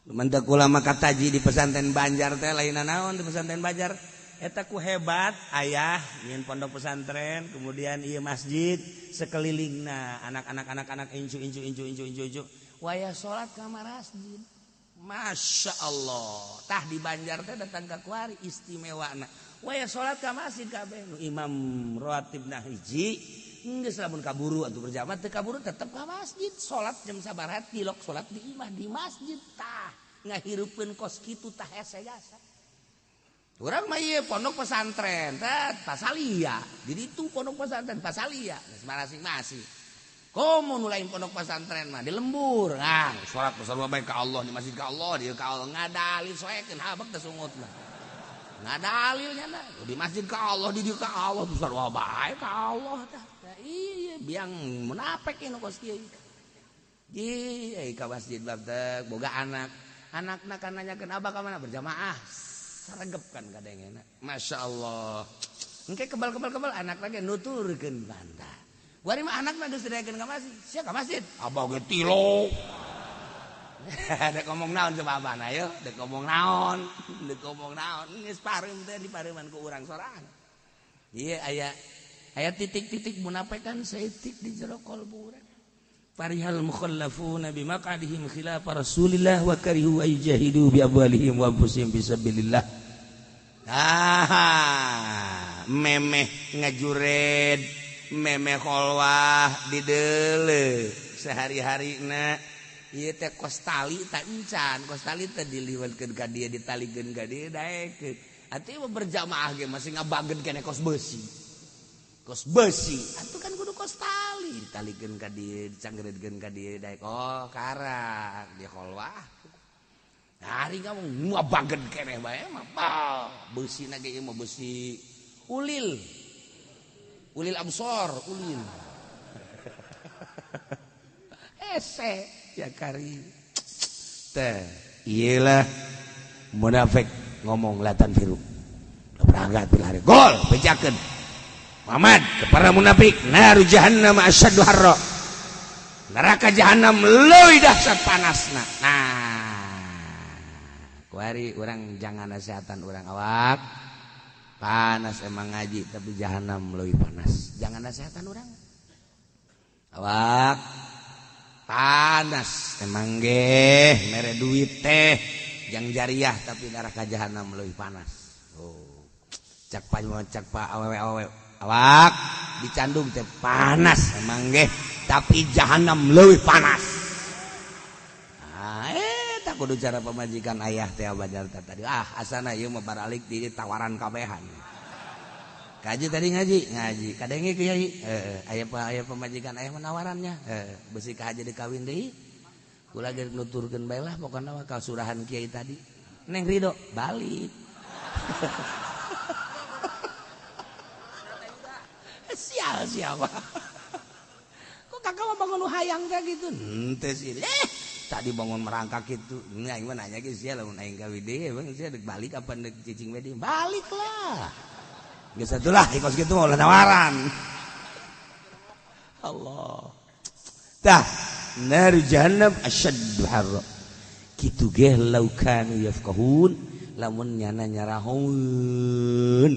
Lumantak ulama kataji di pesantren Banjar teh lain naon di pesantren Banjar. Eta ku hebat ayah nyin pondok pesantren kemudian ieu masjid sekelilingna anak-anak anak-anak incu incu incu incu incu incu wayah salat ka masjid. Masya Allah tah di Banjar teh datang ka kuari istimewana wayah salat ka masjid kabeh nu imam rawatibna hiji geus lamun kaburu atuh berjamaah teu kaburu tetep ka masjid salat jam sabaraha tilok salat di imah di masjid tah ngahirupkeun kos kitu tah hese jasa. Urang mah ieu pondok pesantren teh pasalia di ditu pondok pesantren pasalia masing-masing. Komo nu lain pondok pesantren mah di lembur. Ah, salat sarua bae ka Allah di masjid ka Allah di ka Allah ngadalil soekeun habek teh sungut mah. Ngadalil nya di masjid ka Allah di dieu ka Allah sarua bae ka Allah tah. Iya biang munafik nu kos kieu. Ji ka masjid bab teh boga anak. Anakna kan nanyakeun abah ka mana berjamaah. Saregep kan kadengena. Masya Allah. Engke kebal-kebal-kebal anak lagi nuturkeun bantah. Wari mah anakna geus didaekeun ka masjid. Sia ka masjid. Abah ge tilok. Dek ngomong naon coba abah na ayo, dek ngomong naon, dek ngomong naon. Geus pareum teh dipareuman ku urang sorangan. Ieu aya aya titik-titik munafikan saeutik di jero kalbu urang. Farihal mukhallafuna bimaqadihim khilaf Rasulillah wa karihu ayjahidu bi amwalihim wa anfusihim fisabilillah. Ah, memeh ngajured, memeh kholwah dideuleu sehari-harina. Ieu teh kos tali tak encan, kos tali teh diliwatkeun ka dieu, ditalikeun ka dieu daekeun. Atuh berjamaah ge masih ngabageun keneh kos beusi. Kos beusi, atuh kan kudu kos tali, ditalikeun ka dieu, dicanggereutkeun ka dieu daek. Oh, karak di kholwah. Hari kamu ngabagen keneh bae mah. Beusi na ge ieu mah beusi ulil. Ulil absor, ulil. Ese ya kari. Teh, iyalah munafik ngomong latan firu. Berangkat pilih gol bejakeun. Muhammad kepada munafik naru jahannam asyaddu harra. Neraka jahannam leuwih dahsyat panasna. Nah, kuari urang jangan nasihatan urang awak. Panas emang ngaji tapi jahannam leuwih panas. Jangan nasihatan urang. Awak panas emang geh mere duit teh jang jariah tapi neraka jahannam leuwih panas. Oh. Cak pa cak pa awewe-awewe awak dicandung teh panas emang geh tapi jahannam leuwih panas. Nah, tak kudu cara pemajikan ayah teh bajar tadi. Ah, asana ieu mah baralik di tawaran kabehan. Kaji tadi ngaji, ngaji. Kadenge kiai, aya aya pemajikan ayah menawarannya. Besi ka haji dikawin deui. Kula ge nuturkeun bae lah pokona mah ka surahan kiai tadi. Neng Ridho balik. Sial siapa? Kok kakak mah bangun hayang teh gitu? Henteu sih. Tadi bangun merangkak gitu. Aing mah nanya ge sia lamun aing kawin deui emang sia deuk balik apa deuk cicing we deui? Balik lah. Geus atulah kos kitu mah ulah tawaran. Allah. Tah, nar jahannam asyaddu harra. Kitu ge lau kanu yafqahun lamun nyana nyarahun.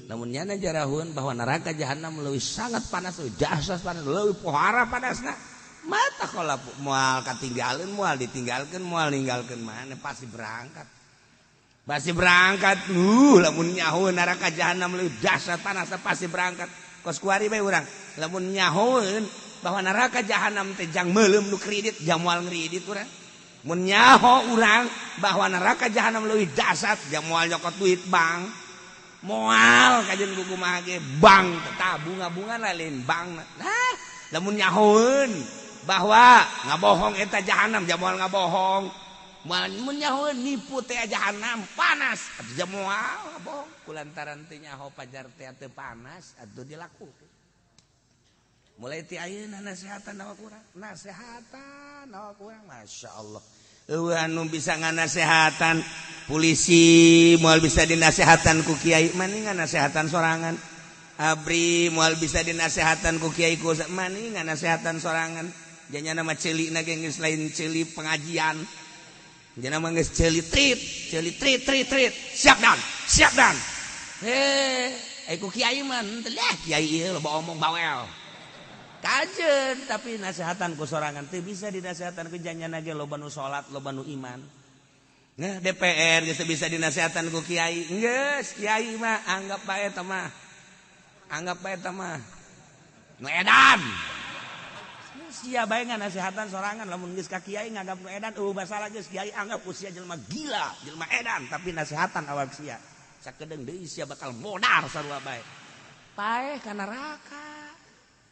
Lamun nyana jarahun bahwa neraka jahannam leuwih sangat panas, leuwih dahsyat panas, leuwih pohara panasna. Mata kalau moal katinggalin, moal ditinggalkeun, moal ninggalkeun mana pasti berangkat. Pasti berangkat. Lamun nyaho neraka jahannam leuwih dahsyat panasna pasti berangkat. Kos kuari bae urang. Lamun nyahoeun bahwa neraka jahannam teh jang meuleum nu kredit, jang moal ngredit urang. Mun nyaho urang bahwa neraka jahannam leuwih dahsyat, jang moal nyokot duit bank. Moal kajian buku mah ge bank tetap bunga-bunga lain bank. Nah, lamun nyahoeun bahwa ngabohong eta jahanam jang moal ngabohong. Mun nyahoeun nipu teh jahanam panas atuh jang moal ngabohong. Kulantaran teh nyaho pajar teh teu panas atuh dilakukeun. Mulai ti ayeuna nasehatan awak urang, nasehatan awak urang masyaallah. Eueuh anu bisa nganasehatan polisi moal bisa dinasehatan ku kiai mani nganasehatan sorangan. Abri moal bisa dinasehatan ku kiai ku mani nganasehatan sorangan. Janyana mah ceulina ge geus lain ceuli pengajian. Janyana mah geus ceuli trit, ceuli trit trit trit. Siap dan, siap dan. Ku kiai mah henteu lah kiai ieu loba omong bawel. Kajen tapi nasehatan ku sorangan teu bisa dinasehatan ku janyana ge loba nu salat loba nu iman. Nah DPR geus bisa dinasehatan ku kiai. Geus kiai mah anggap bae eta mah. Anggap bae eta mah nu edan. Sia bae nganasehatan sorangan lamun geus ka kiai nganggap nu edan eueuh masalah geus kiai anggap ku sia jelema gila, jelema edan tapi nasehatan awak sia. Sakedeung deui sia bakal modar sarua bae. Paeh ka neraka.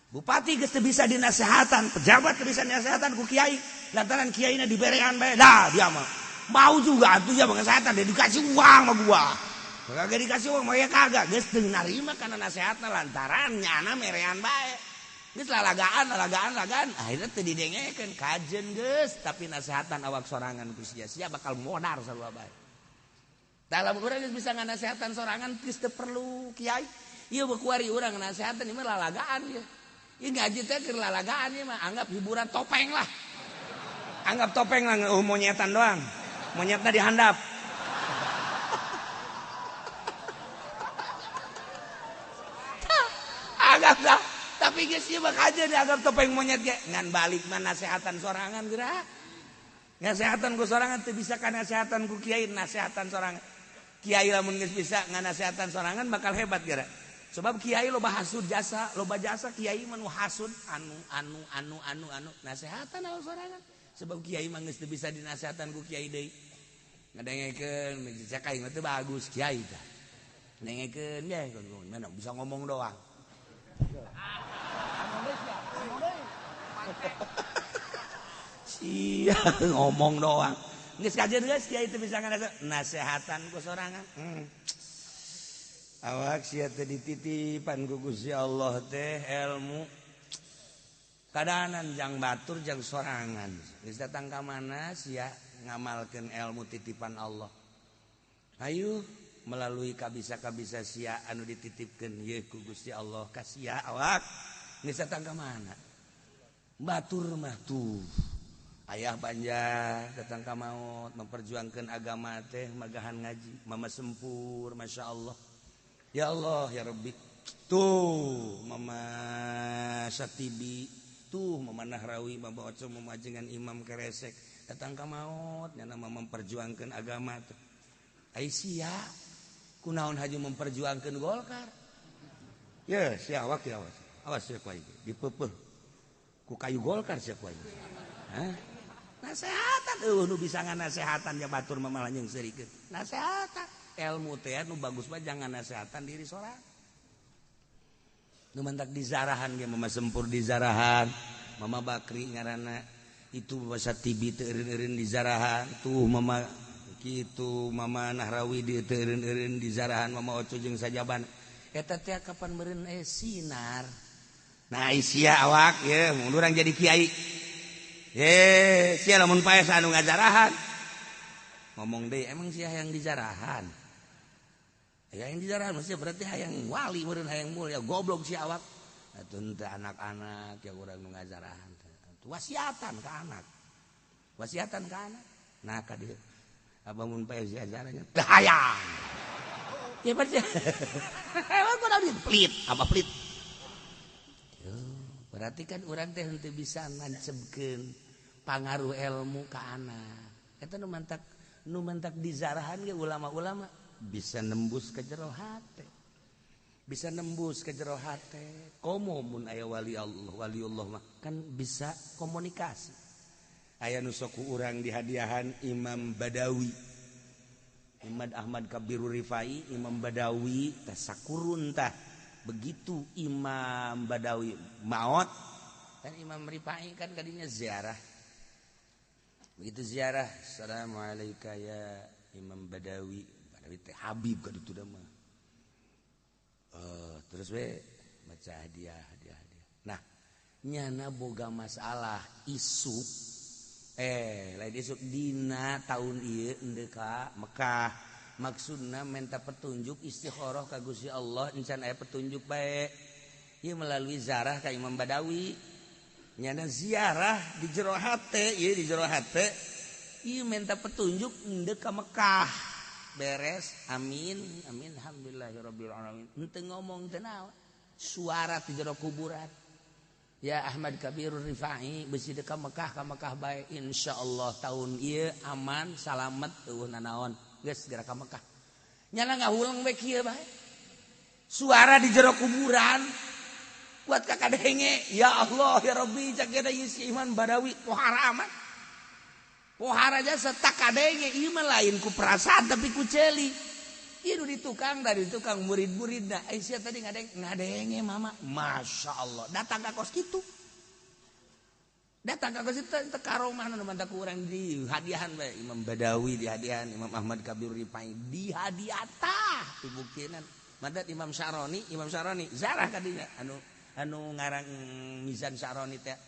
Bupati geus teu bisa dinasehatan, pejabat teu bisa dinasehatan ku kiai, lantaran kiaina diberean bae. Dah dia mah mau juga atuh ya pengasehatan, dia dikasih uang mah gua. Kagak dikasih uang mah ya kagak, geus teu narima kana nasehatna lantaran nyana merean bae. Geus lalagaan, lalagaan, lalagaan, akhirnya teu didengekeun kajen geus, tapi nasehatan awak sorangan ku sia-sia bakal modar sarua bae. Dalam urang geus bisa nganasehatan sorangan geus teu perlu kiai. Ieu kuari urang ngasehatan ieu mah lalagaan ieu. Ieu ngaji teh keur lalagaan ieu mah anggap hiburan topeng lah. Anggap topeng lah monyetan doang. Monyetna dihandap. Anggap lah, tapi geus ieu mah kajeun dianggap topeng monyet ge. Ngan balik mah nasehatan sorangan geura. Nasehatan ku sorangan teu bisa ka nasehatan ku kiai, nasehatan sorangan. Kiai lamun geus bisa nganasehatan sorangan bakal hebat geura. Sebab kiai loba hasud jasa, loba jasa kiai mah nu hasud anu anu anu anu anu nasehatan awak sorangan. Sebab kiai mah geus teu bisa dinasehatan ku kiai deui. Ngadengekeun cek aing mah teu bagus kiai tah. Ngadengekeun ye mana bisa ngomong doang. Sia ngomong doang. Geus kajeun geus kiai teu bisa nasehatan ku sorangan. Awak sia teh dititipan ku Gusti Allah teh ilmu. Kadanan jang batur jang sorangan. Geus datang ka mana sia ngamalkeun ilmu titipan Allah. Ayo melalui kabisa-kabisa sia anu dititipkeun ye ku Gusti Allah ka sia awak. Geus datang ka mana? Batur mah tuh. Ayah Banjar datang ka maut memperjuangkan agama teh magahan ngaji mama sempur Masya Allah ya Allah ya Rabbi tuh mama Satibi tuh mama Nahrawi mama Oco mama ajengan Imam Keresek datang ka maut nyana mama memperjuangkan agama teh ai sia kunaon haji memperjuangkan Golkar ya sia awak ya awas awas sia ku aing dipeupeuh ku kayu Golkar sia ku aing. Hah? Nasehatan eueuh nu bisa nganasehatan ya batur mah malah jeung seurikeun. Nasehatan ilmu teh nu bagus mah jangan nasehatan diri sorangan. Nu mantak dizarahan ge mama sempur dizarahan, mama Bakri ngaranna itu basa tibi teu eureun-eureun dizarahan, tuh mama kitu mama Nahrawi di teu eureun-eureun dizarahan, mama Oco jeung sajaban. Eta teh kapan meureun sinar. Nah sia awak ye mun urang jadi kiai. Sia lamun paes anu ngajarahan. Ngomong deui emang sia hayang dijarahan. Hayang dijarahan mesti berarti hayang wali meureun hayang mulia goblok sia awak. Atuh teu anak-anak ya urang nu ngajarahan. Wasiatan ka anak. Wasiatan ka anak. Nah ka dieu. Abah mun paes diajarannya teu hayang. Ya berarti. Emang kudu pelit, apa pelit? Berarti kan urang teh henteu bisa ngancebkeun pangaruh ilmu ka anak. Eta nu mantak dizarahan ge ulama-ulama bisa nembus ke jero hate. Bisa nembus ke jero hate. Komo mun aya wali Allah, waliullah mah kan bisa komunikasi. Aya nu sok ku urang dihadiahan Imam Badawi. Imam Ahmad Kabirur Rifai, Imam Badawi tah sakurun tah. Begitu Imam Badawi maot kan Imam Rifai kan kadinya ziarah. Begitu ziarah, assalamualaikum ya Imam Badawi. Badawi teh Habib ka ditu mah. Terus we baca hadiah hadiah hadiah. Nah, nyana boga masalah isuk lain isuk dina tahun ieu endeu ka Mekah. Maksudna minta petunjuk istikharah ka Gusti Allah encan aya petunjuk bae. Ieu melalui zarah ka Imam Badawi. Nyana ziarah di jero hate, ieu di jero hate. Ieu minta petunjuk endeu ka Mekah. Beres, amin, amin alhamdulillahirabbil alamin. Henteu ngomong teu naon. Suara di jero kuburan. Ya Ahmad Kabirur Rifai besi deuk ka Mekah bae insyaallah tahun ieu aman salamet eueuh nanaon. Geus segera ka Mekah. Nyana ngahuleng we kieu bae. Suara di jero kuburan kuat ka kadenge. Ya Allah ya Rabbi cak eta si Iman Badawi pohara amat. Pohara jasa tak kadenge ieu mah lain ku perasaan tapi ku ceuli. Ieu nu di tukang dari tukang murid-muridna. Ai sia tadi ngadenge mama. Masya Allah datang ka kos kitu. Datang ka kos itu teu karomah nu mantak ku urang di hadiahan bae Imam Badawi di hadiahan Imam Ahmad Kabir Rifai di hadiah tah dibuktinan. Mandat Imam Syaroni zarah kadinya anu ngarang Mizan Syaroni teh.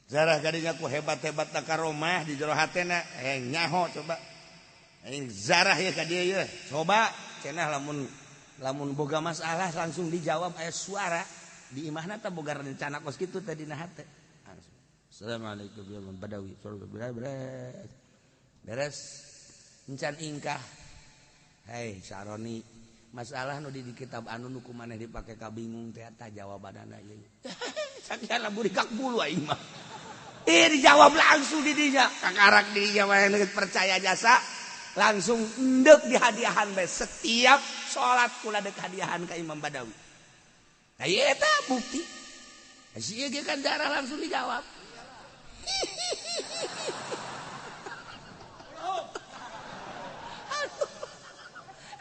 Zarah kadinya ku hebat-hebat karomah di jero hatena nyaho coba. Aing zarah ya ka dieu ye. Coba cenah lamun boga masalah langsung dijawab aya suara di imahna teh boga rencana kos kitu teh dina hate. Assalamualaikum ya Badawi. Beres encan ingkah. Hei Syaroni, masalah nu di kitab anu nu ku maneh dipake ka bingung teh eta jawabanana ieu. Sakian burikak bulu aing mah. Dijawab langsung di dinya. Kakarak di dinya mah percaya jasa langsung endek dihadiahan bae setiap salat kula deuk hadiahan ka Imam Badawi. Nah ieu eta bukti. Si ieu ge kan darah langsung dijawab.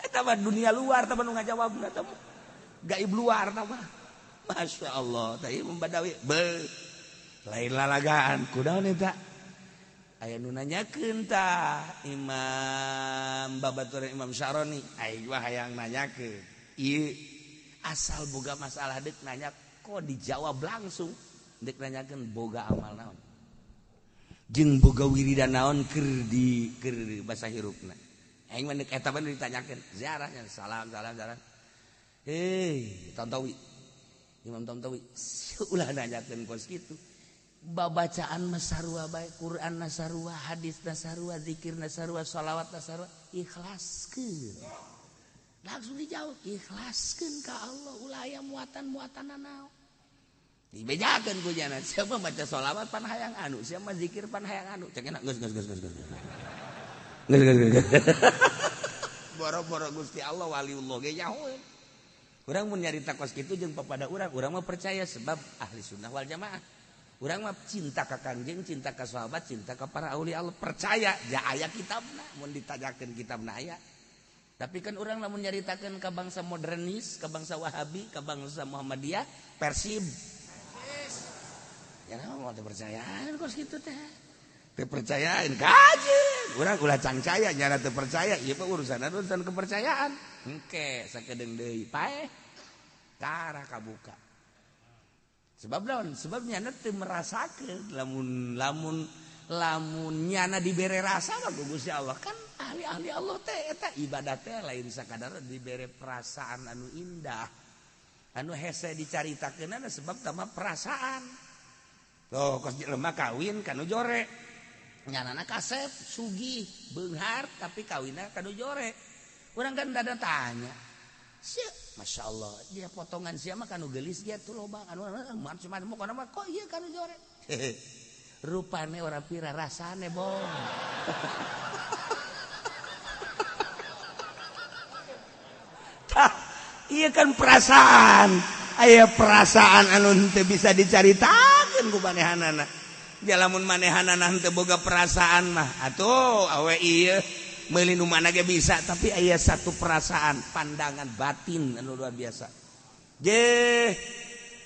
Eta mah dunia luar tah nu ngajawabna tah. Gaib luar tah mah. Masya Allah, tah Imam Badawi be lain lalagaan kunaon eta. Aya nu nanyakeun tah Imam babaturan Imam Syaroni, aing mah hayang nanyakeun. Ieu asal boga masalah deuk nanya kok dijawab langsung. Deuk nanyakeun boga amal naon? Jeung boga wiridan naon keur di keur basa hirupna. Aing mah deuk eta mah ditanyakeun, ziarahnya salam salam salam. Hei, Tantawi. Imam Tantawi ulah nanyakeun kos kitu. Babacaan masarua bae, Quran nasarua, hadis nasarua, zikir nasarua, sholawat nasarua, ikhlaskeun. Langsung dijawab, ikhlaskeun ka Allah, ulah aya muatan-muatan naon. Dibejakeun ku jana, siapa maca sholawat pan hayang anu, siapa zikir pan hayang anu. Cek enak geus geus geus geus geus. Geus geus geus. Boro-boro Gusti Allah waliullah ge nyahoeun. Urang mun nyarita kos kitu jeung papada urang, urang mah percaya sebab ahli sunnah wal jamaah. Urang mah cinta ka Kangjeng, cinta ka sahabat, cinta ka para aulia Allah, percaya ja aya kitabna, mun ditanyakeun kitabna aya. Tapi kan urang lamun nyaritakeun ka bangsa modernis, ka bangsa Wahabi, ka bangsa Muhammadiyah, Persib. Ya naon teu percayaan kos kitu teh. Teu percayaan kajeun. Urang ulah cangcaya nyana teu percaya, ieu mah urusan kepercayaan. Engke sakedeung deui paeh tara kabuka. Sebab naon? Sebab nyana teu merasakeun lamun lamun lamun nyana dibere rasa mah ku Gusti Allah kan ahli-ahli Allah teh eta ibadah teh lain sakadar dibere perasaan anu indah. Anu hese dicaritakeunana sebab tama perasaan. Tuh kos jelema kawin kanu jore. Nyanana kasep, sugih, beunghar tapi kawinna kanu jore. Urang kan dada tanya. Sia, Masya Allah, dia potongan sia mah kanu geulis dia tuh loba anu macam-macam pokona mah kok ieu kanu jore. Rupane ora pira rasane, Bong. Tah, ieu kan perasaan. Aya perasaan anu henteu bisa dicaritakeun ku manehanana. Ja lamun manehanana henteu boga perasaan mah atuh awe ieu meuli nu mana ge bisa, tapi aya satu perasaan pandangan batin anu luar biasa. Je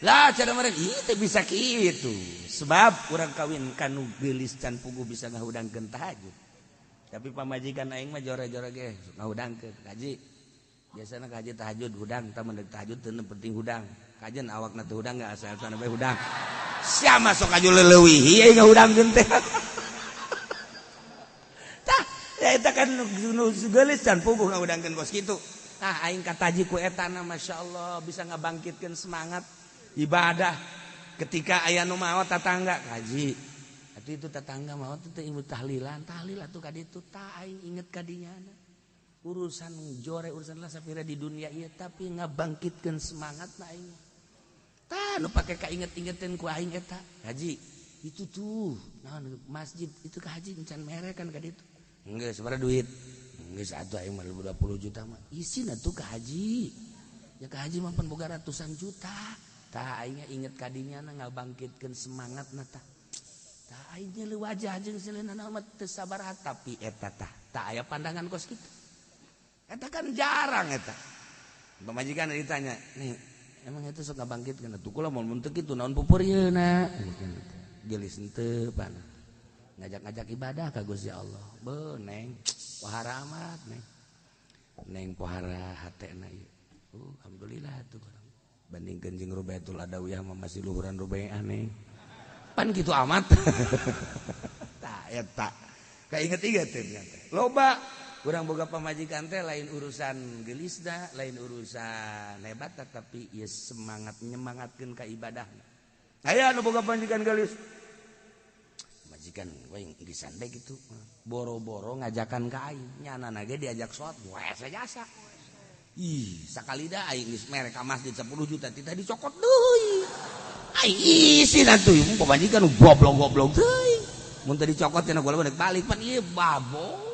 lah cara mereka ieu teh bisa kitu. Sebab urang kawin kanu geulis can puguh bisa ngahudangkeun tahajud. Tapi pamajikan aing mah jore-jore ge ngahudangkeun kaji. Biasana kaji tahajud hudang, tah mun tahajud teu penting hudang. Kajen awakna teu hudang enggak asal-asalna bae hudang. Sia masuk aju leuwih ieu ngahudangkeun teh. Tah, ya eta kan nu geulis can puguh ngahudangkeun kos kitu. Tah aing kataji ku etana masyaallah bisa ngabangkitkeun semangat ibadah ketika aya nu maot tatangga kaji. Atuh itu tetangga maot teh ibu tahlilan, tahlil atuh ka ditu tah aing inget ka dinyana. Urusan jore urusan lah sapira di dunia ieu tapi ngabangkitkeun semangat na aing. Tah nu pake kainget-ingetin ku aing eta. Haji, itu tuh naon masjid itu ka haji encan mere kan ka ditu. Geus sabaraha duit? Geus atuh aing mah 20 juta mah. Isin atuh ka haji. Ya ka haji mah pan boga ratusan juta. Tah aing inget ka dinya na ngabangkitkeun semangat na tah. Tah aing nyeuleut wajah jeung seleuna mah teu sabaraha tapi eta tah tah aya pandangan kos kitu. Eta kan jarang eta. Pamajikan ditanya, "Nih, emang itu sok ngabangkitkeun atuh kula mun teu kitu naon pupurieuna?" Geulis henteu pan. Ngajak-ngajak ibadah ka Gusti Allah. Beuh, Neng, pohara amat, Neng. Neng pohara hatena ieu. Alhamdulillah atuh urang. Bandingkeun jeung Rubaitul Adawiyah mah masih luhuran Rubaiah, Neng. Pan kitu amat. Tah eta. Kainget-inget teh teh. Loba urang boga pamajikan teh lain urusan geulisna, lain urusan hebat, tapi ieu semangat nyemangatkeun ka ibadahna. Aya nu boga pamajikan geulis. Majikan we geulisan bae kitu. Boro-boro ngajakan ka aing, nyanana ge diajak salat, wese jasa. Ih, sakali da aing geus mere ka masjid 10 juta tita dicokot deui. Aing isin atuh pamajikan goblok-goblok teuing. Mun teu dicokot cenah gua balik pan ieu babo.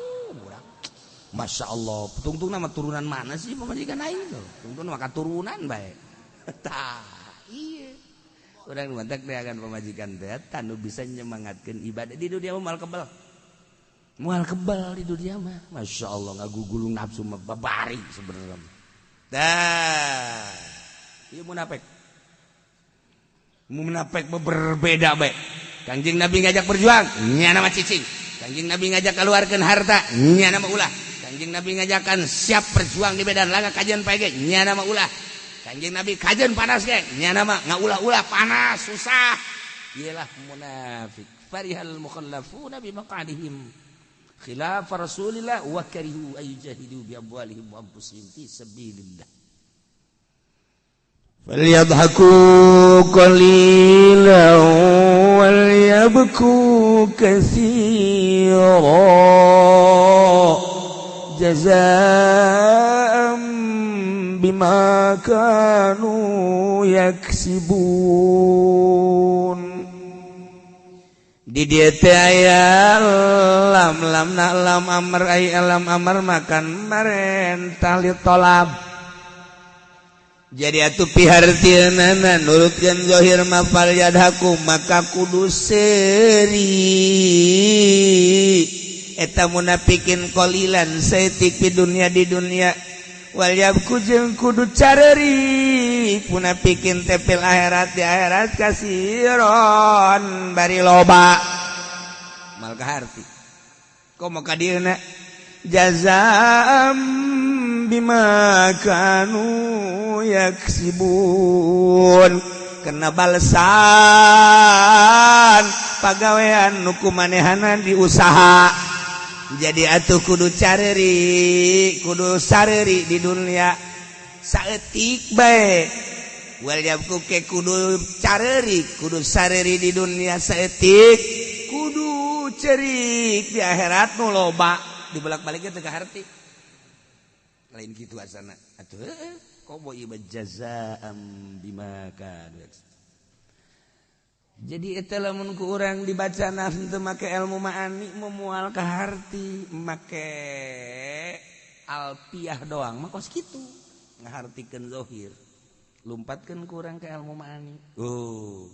Masya Allah, tungtung nama turunan mana sih pamajikan aing tuh? Tungtung nama katurunan bae. Tah, iya. Urang mantak deangan pamajikan teh tanu bisa nyemangatkeun ibadah di dunia mah moal kebal. Moal kebal di dunia mah. Masya Allah ngagugulung nafsu mah babari sebenarnya. Tah, ieu munafik. Munafik berbeda bae. Kangjeng Nabi ngajak berjuang, nyana mah cicing. Kangjeng Nabi ngajak keluarkan harta, nyana mah ulah. Kangjeng Nabi ngajakan siap berjuang di medan laga kajian pae ge, nyana mah ulah. Kangjeng Nabi kajian panas ge, nyana mah ngaulah-ulah panas susah. Iyalah munafik. Farihal mukhallafuna bi maq'adihim khilaf Rasulillah wa karihu ay jahidu bi amwalihim wa anfusihim fi sabilillah. Falyadhaku qalilan walyabku katsira jazaa'an bima kanu yaksibun. Di dieu teh aya lam lam na lam amr ay lam amr makan marentah li tolab. Jadi atuh pihartieunana nurutkeun zahir ma fal yadhaku maka kudu seuri eta munafikin qalilan saeutik di dunia di dunia wal yabku jeung kudu careuri munafikin teh fil akhirat di akhirat kasiron bari loba mal kaharti komo ka dieuna jazaa'am bima kanu yaksibun kena balesan pagawean nu kumanehana diusaha. Jadi atuh kudu careri kudu sareri di dunia saeutik bae wal yabku ke kudu careri kudu sareri di dunia saeutik kudu cerik di akhirat nu loba dibolak-baliknya teu kaharti lain gitu asana atuh komo ieu jazaa'am bima kanu. Jadi eta lamun ku urang dibaca nafsu teu make ilmu ma'ani memual ka harti make alpiah doang mah kos kitu ngahartikeun zahir lumpatkeun ku urang ke ilmu ma'ani. Oh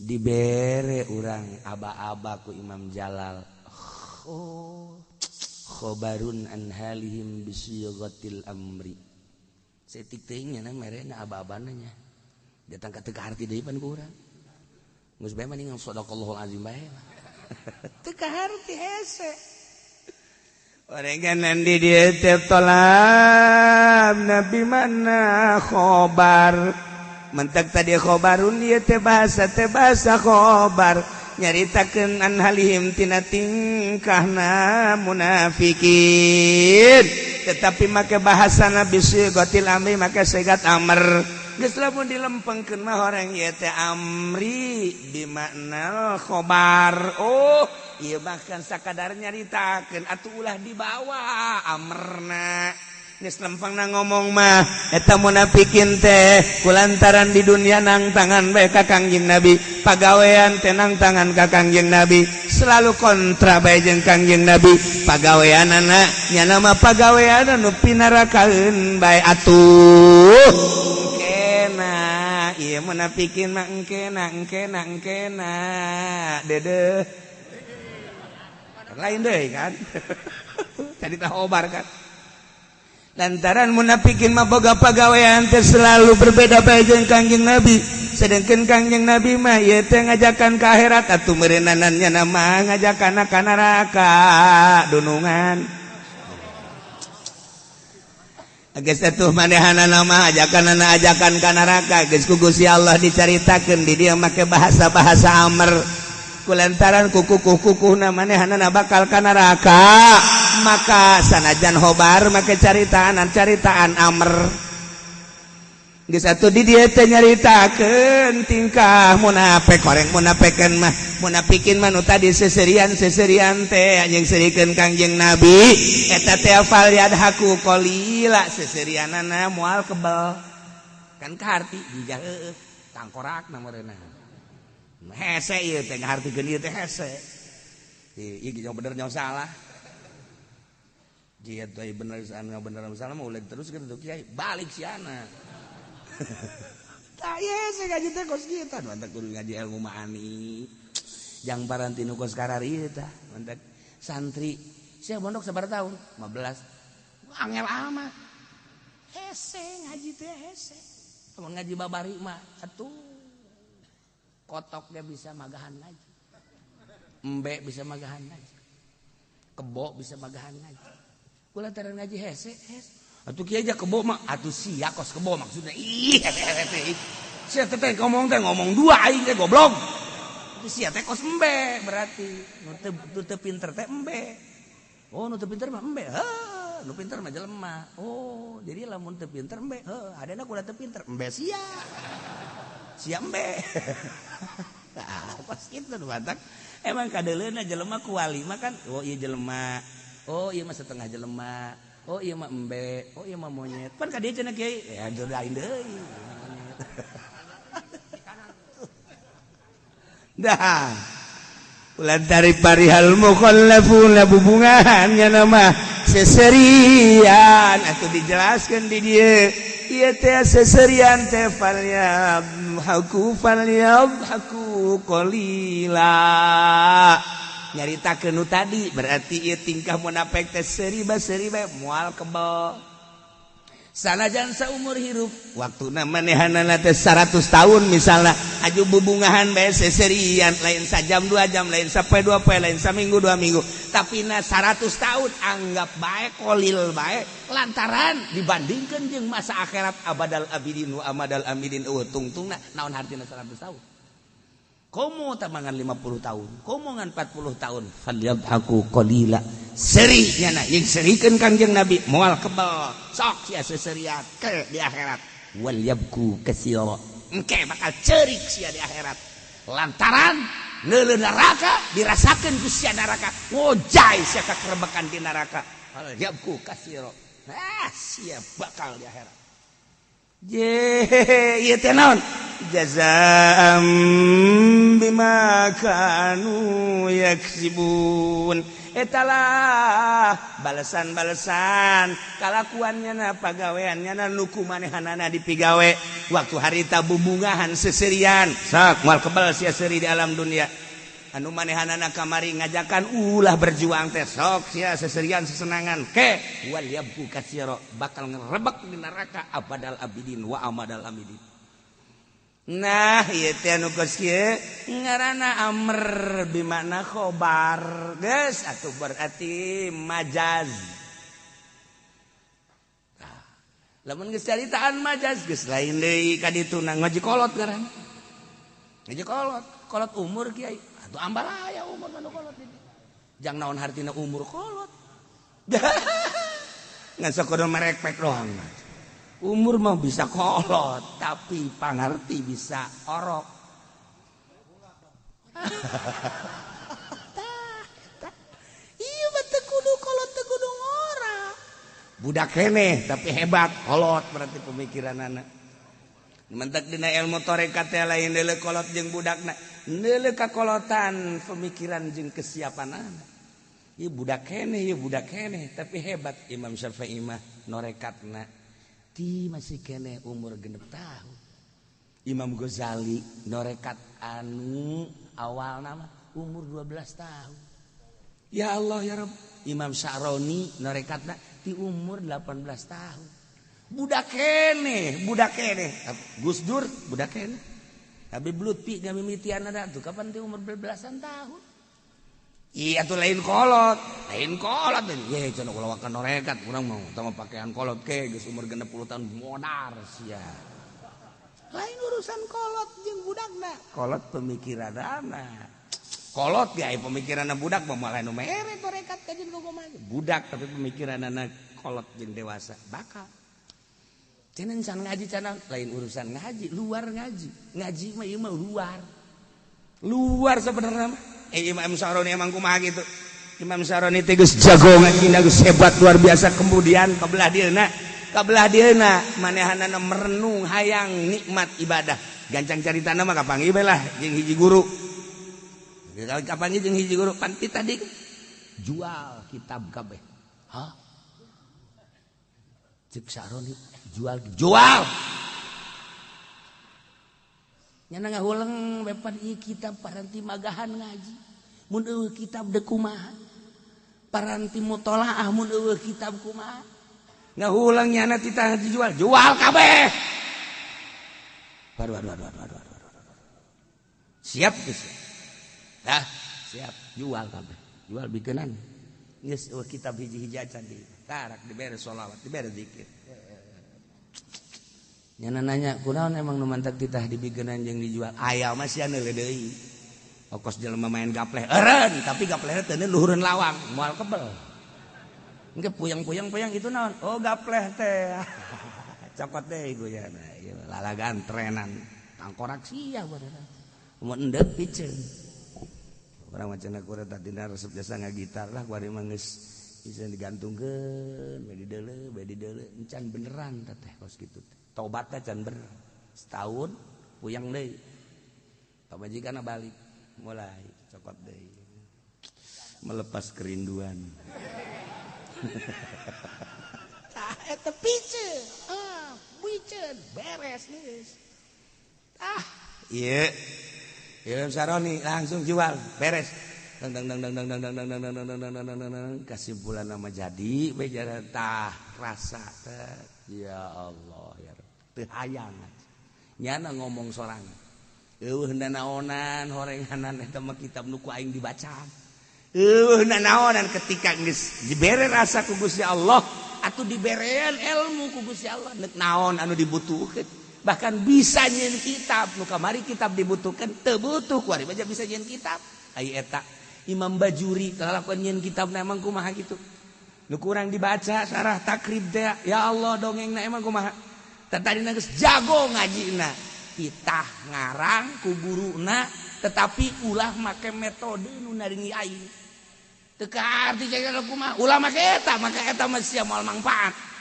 dibere urang aba-aba ku Imam Jalal. Oh khobarun an halihim bisighatil amri. Setik teuing nya merena aba-abana nya. Datang ka teu kaharti deui pan ku urang. Geus bae mending shadaqallahul azim bae. Teu kaharti hese. Orengan di dieu teh tolab nabi mana khobar. Mentek tadi khobarun dieu teh bahasa khobar nyaritakeun an halihim tina tingkahna munafikin. Tetapi make bahasa nabi sigatil amri make sigat amr. Geus lamun dilempengkeun mah orang ieu teh amri bimakna khobar. Oh, ieu bahkan sakadar nyaritakeun atuh ulah dibawa amrna. Geus lempengna ngomong mah eta munafikin teh kulantaran di dunia nang tangan bae ka Kangjeng Nabi, pagawean teh nang tangan ka Kangjeng Nabi, selalu kontra bae jeung Kangjeng Nabi. Pagaweanana nya mah pagawean anu pinarakaeun bae atuh. Iya munafikin mah engkena engkena engkena dedeh lain deh kan. Jadi tahobar kan lantaran munafikin mah boga pagawean teh selalu berbeda bae jeung Kangjeng Nabi, sedangkan Kangjeng Nabi mah ieu teh ngajakan ka akhirat atuh meureunana nya mah ngajakan ka neraka dunungan. Geus atuh manehanana mah ajakanana ajakan ka neraka geus ku Gusti Allah dicaritakeun di dieu make bahasa-bahasa amr kulantaran kukukuh-kukuhna manehanana bakal ka neraka maka sanajan hobar make caritaan-caritaan amr. Geus atuh di dieu teh nyaritakeun tingkah munafik koreng munafikan mah munafikin mah nu tadi seserian-seserian teh anjing serikeun Kangjeng Nabi eta teh fal yadhaku qalila seserianana moal kebel kan kaharti jijah heueuh tangkorakna meureunna hese ieu teh ngahartikeun ieu teh hese ieu ge bener nyaho salah jieu teh bener sana bener salah mah ulah terus kitu kiai balik siana. Tah ieu hese ngaji teh kos kieu tah mantap kudu ngaji ilmu ma'ani jang parantinu kos karari tah mantap santri sia mondok sabaraha tahun 15 angel amat hese ngaji teh hese lamun ngaji babari mah atuh kotoknya bisa magahan ngaji embe bisa magahan ngaji. Kebo bisa magahan ngaji. Kula taran ngaji hese hese. Atuh kieu aja kebo mah atuh sia kos kebo maksudnya. Ih hese hese. Sia teh ngomong dua aing teh goblok. Atuh sia teh kos embe berarti. Nu teu pinter teh embe. Oh nu teu pinter mah embe. Heuh, nu pinter mah jelema. Oh, jadi lamun teu pinter embe. Heuh, adana kula teu pinter embe sia. Sia embe. Nah, pas kitu nu batak. Emang kadeuleuna jelema ku wali mah kan, oh ieu jelema. Oh ieu mah setengah jelema. Oh ieu mah embe, oh ieu mah monyet. Pan ka dieu cenah kiai, ya jodain deui. Dah. Ulan dari parihal mukhallafuna bubungahan nya mah seserian atuh dijelaskeun di dieu. Ieu teh seserian teh falyabhaku falyabhaku qalila. Nyaritakeun nu tadi berarti ieu tingkah munafik teh seuri bae moal kebel. Sanajan saumur hirup waktuna manehanana teh 100 tahun misalna aju bubungahan bae seserian lain sajam 2 jam lain sapoe 2 poe lain saminggu 2 minggu tapi na 100 tahun anggap bae kolil bae lantaran dibandingkeun jeung masa akhirat abadal abidin wa amadal amidin eueuh tungtungna naon hartina 100 tahun. Komo tamangan 50 tahun, komo ngan 40 tahun, falyadhaku qalila. Seri nyana jeung serikeun Kangjeng Nabi moal kebel, sok sia seserian ke di akhirat. Wal yabku katsira. Engke bakal ceurik sia di akhirat. Lantaran neuleuh neraka dirasakeun ku sia neraka, ngojay sia kakerebekan di neraka. Wal yabku katsira. Ah, sia bakal di akhirat. Je, ieu teh naon? Jazaa'an bima kanu yaksibun. Etalah balesan-balesan kalakuannya na pagaweannya na nu kumanehanana dipigawe waktu harita bubungahan seserian sok moal kebal sia seuri di alam dunia anu manehanana kamari ngajakan ulah berjuang teh sok sia seserian sesenangan ke wal yabku katsira bakal ngerebek di neraka abadal abidin wa amadal amidin. Nah ieu teh anu geus kieu ngaranna amr bimakna khobar geus atuh berarti majaz. Tah lamun geus caritaan majaz geus lain deui ka ditu na ngaji kolot ngaranna. Ngaji kolot, kolot umur kiai. Atuh ambalaya umur mah nu kolot di. Jang naon hartina umur kolot. Ngan sakodo merekpek doang. Umur mah bisa kolot, tapi pangarti bisa orok. Iya mah teu kudu kolot teu kudu ngora. Budak keneh tapi hebat, kolot berarti pemikiranana. Mentak dina ilmu tarekat teh lain deuleu kolot jeung budakna, deuleu kakolotan pemikiran jeung kesiapanana. Ieu budak keneh tapi hebat Imam Syafi'i mah norekatna. Ti masih kene umur 6 tahun. Imam Ghazali norekat anu awal nama umur 12 tahun. Ya Allah ya Rabb. Imam Sya'roni norekatna ti umur 18 tahun. Budak kene. Gus Dur budak kene. Habib Lutfi ngamimitian ada tuh kapan ti umur belasan tahun. Iya tuh lain kolot. Ye cenah ulah wakan norekat urang mau tama pakaian kolot ke geus umur 60 tahun modar sia. Lain urusan kolot jeung budakna. Kolot pemikiranana. Kolot ge aya pemikiranna budak mah moal anu mere torekat ka jeung kumaha. Budak tapi pemikiranana kolot jeung dewasa bakal. Cenah can ngaji cenah lain urusan ngaji, luar ngaji. Ngaji mah ieu mah luar. Luar sebenarnya mah. Imam Sya'roni emang kumaha gitu. Imam Sya'roni teh geus jago ngajina geus hebat luar biasa kemudian kabelah dieuna manehanana merenung hayang nikmat ibadah. Gancang caritana mah kapanggih bae lah jeung hiji guru. Kapanggih jeung hiji guru panti tadi jual kitab kabeh. Hah? Cek Sya'roni jual. Nyana ngahuleng bepan ieu kitab paranti magahan ngaji. Mun eueuh kitab deuk kumaha? Paranti mutolaah mun eueuh kitab kumaha? Ngahuleng nyana titah dijual, jual kabeh. Waduh. Siap geus. Dah, siap, jual kabeh. Jual bikeunan. Geus eueuh kitab hiji-hiji acan di tarak dibere sholawat, dibere zikir. Nyana nanya, kunaon emang nu mantak titah dibigeunan jeung dijual? Aya mah sia neuleuh deui. Okos jelema main gapleh eureun, tapi gaplehna teu luhureun lawang, moal kebel. Engke puyang-puyang-puyang itu naon? Oh gapleh teh. Cokot deui ku nya. Ieu lalagan trenan. Tangkorak sia bener. Mun endeup piceun. Urang mah cenah kuring tadina resep jasa ngagitar lah kuari mah geus bisa digantungkeun, bae dideuleu, bae dideuleu, encan beneran teh kos kitu teh. Tobatna can bener. Setahun puyang deui. Pamajikanna balik mulai cokot deui. Melepas kerinduan. Tah eta piceun. Ah, piceun beres geus. Ah, ieu. Imam Syaroni langsung jual, beres. Dang dang dang dang dang dang dang dang dang dang dang dang dang dang kesimpulan nama jadi bejara tah rasa teh. Ya Allah ya Rabb. Teu hayang. Nyana ngomong sorangan. Eueuh nanaonan horenganan eta mah kitab nu ku aing dibaca. Eueuh nanaonan ketika geus dibere rasa ku Gusti Allah atuh diberean ilmu ku Gusti Allah neuk naon anu dibutuhkeun. Bahkan bisa nyieun kitab nu kamari kitab dibutuhkeun teu butuh kuari baca bisa nyieun kitab. Ai eta Imam Bajuri kalakuan nyieun kitabna emang kumaha kitu. Nu kurang dibaca sarah takrib teh ya Allah dongengna emang kumaha. Tadina geus jago ngajina. Titah ngarang ku guruna tetapi ulah make metode nu naringi aing. Teu kaarti jaga kumaha ulah make eta mah sia moal mangfaat.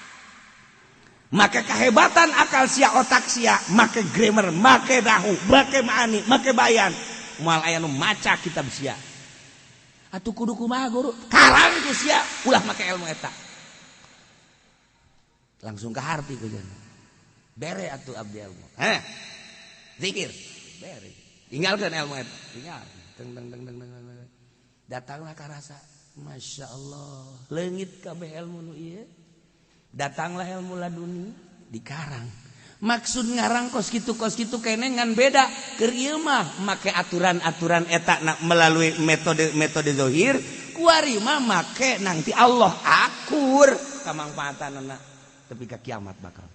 Maka kehebatan akal sia otak sia make grammar make nahu make maani make bayan moal aya nu maca kitab sia atuh kudu kumaha guru karang ku sia ulah make ilmu eta langsung ka harti ku jan bere atuh abdi ilmu heh zikir bere tinggalkeun ilmu eta tinggal teng teng teng teng teng datanglah ka rasa Masya Allah leungit kabeh ilmu nu ieu. Datanglah ilmu laduni dikarang. Maksud ngarang kos kitu kene ngan beda. Keur ieu mah make aturan-aturan eta na melalui metode-metode zohir, kuari mah make nanti Allah akur kamangfaatanna tepi ka kiamat bakal.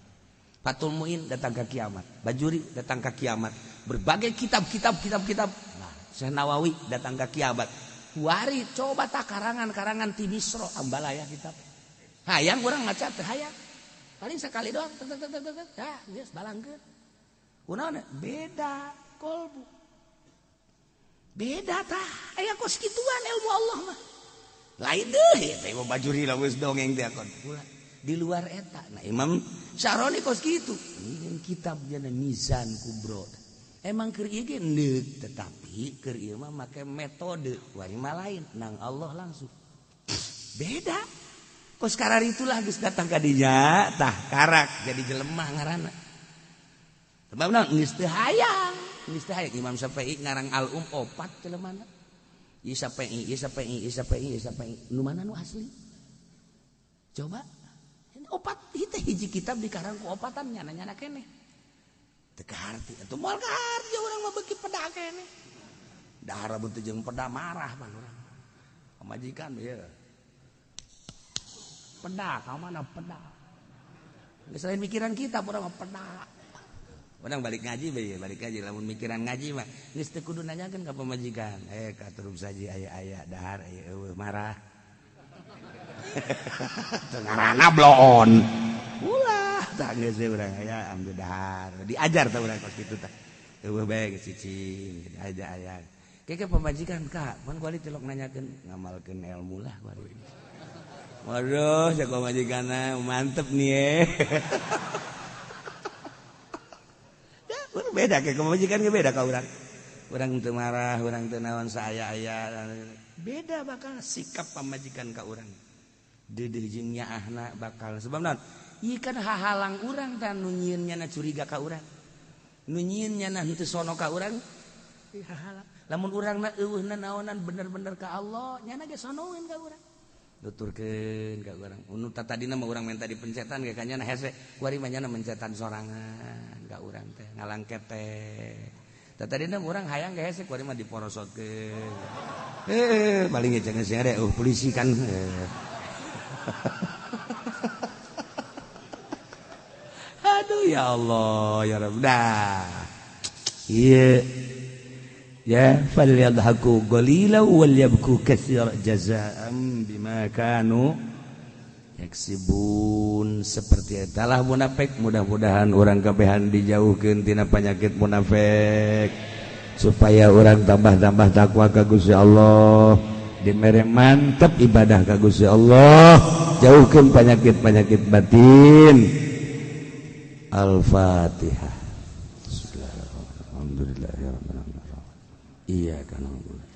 Fathul Muin datang ka kiamat, Bajuri datang ka kiamat, berbagai kitab-kitab kitab-kitab. Nah, Syekh Nawawi datang ka kiamat. Kuari coba tak karangan-karangan ti Misro ambalaya kitab. Hayang urang maca teh hayang. Paling sekali doang tek tek tek tek. Ya, geus balangkeun. Kunaon beda kolbu. Beda tah. Aya kos kituan ilmu Allah mah. Lain deui teh Imam Bajuri lah geus dongeng teh akon. Di luar eta. Nah, Imam Syaroni kos kitu. Ini kitab jana Mizan Kubro. Emang keur ieu ge neuk tetapi keur ieu mah make metode wari mah lain nang Allah langsung. Beda. Kos karar itulah geus datang ka dinya tah karak jadi jelema ngaranna. Sebab naon geus teu hayang, geus teu hayang Imam Syafi'i ngarang Al-Um opat jelemana. Ieu Syafi'i, ieu Syafi'i, ieu Syafi'i, ieu Syafi'i. Nu mana nu asli? Coba. Ini opat hiji hiji kitab dikarang ku opatan nyana-nyana keneh. Teu kaharti atuh moal kaharti urang mah beuki peda keneh. Dahar lamun teu jeung peda marah pan urang. Pamajikan ieu. Peda, ka mana peda? Selain mikiran kita, urang mah peda. Urang balik ngaji bae, balik ngaji lamun mikiran ngaji mah geus teu kudu nanyakeun ka pamajikan. Ka terus saji aya-aya dahar aya eueuh marah. Teu ngaranna bloon. Ulah tah geus urang aya ambil dahar. Diajar tah urang kos kitu tah. Eueuh bae geus cicing, aja aya. Keke pamajikan ka, mun kuali tilok nanyakeun ngamalkeun ilmu lah kuali. Waduh, jago majikanna mantep nih. Ya, beda kayak pamajikan ge beda ka urang. Urang teu marah, urang teu naon saaya-aya. Beda bakal sikap pamajikan ka urang. Deudeuh jeung nyaahna bakal sebab naon? Ieu kan hahalang urang tah nu nyieun nyana curiga ka urang. Nu nyieun nyana henteu sono ka urang. Ieu hahalang. Lamun urangna eueuhna naonan bener-bener ka Allah, nyana ge sonoeun ka urang. Nuturkeun ka urang. Nu tadina mah urang minta dipencetan ge ka nyana hese. Kuari mah nyana mencetan sorangan ka urang teh, ngalangket teh. Tadina mah urang hayang ge hese kuari mah diporosotkeun. Paling jangan sih ada oh polisi kan. Aduh ya Allah ya Rabb. Dah. Iya. Ya falyadhaku qalila wal yabku katsira jazaa'an bima kanu yaksibun. Seperti etalah munafik, mudah-mudahan urang kabehan dijauhkeun tina penyakit munafik supaya orang tambah-tambah takwa ka Gusti Allah, dimere mantep ibadah ka Gusti Allah, jauhkeun penyakit-penyakit batin. Al-Fatihah. Alhamdulillahirabbil alamin. Iyyaka na'budu.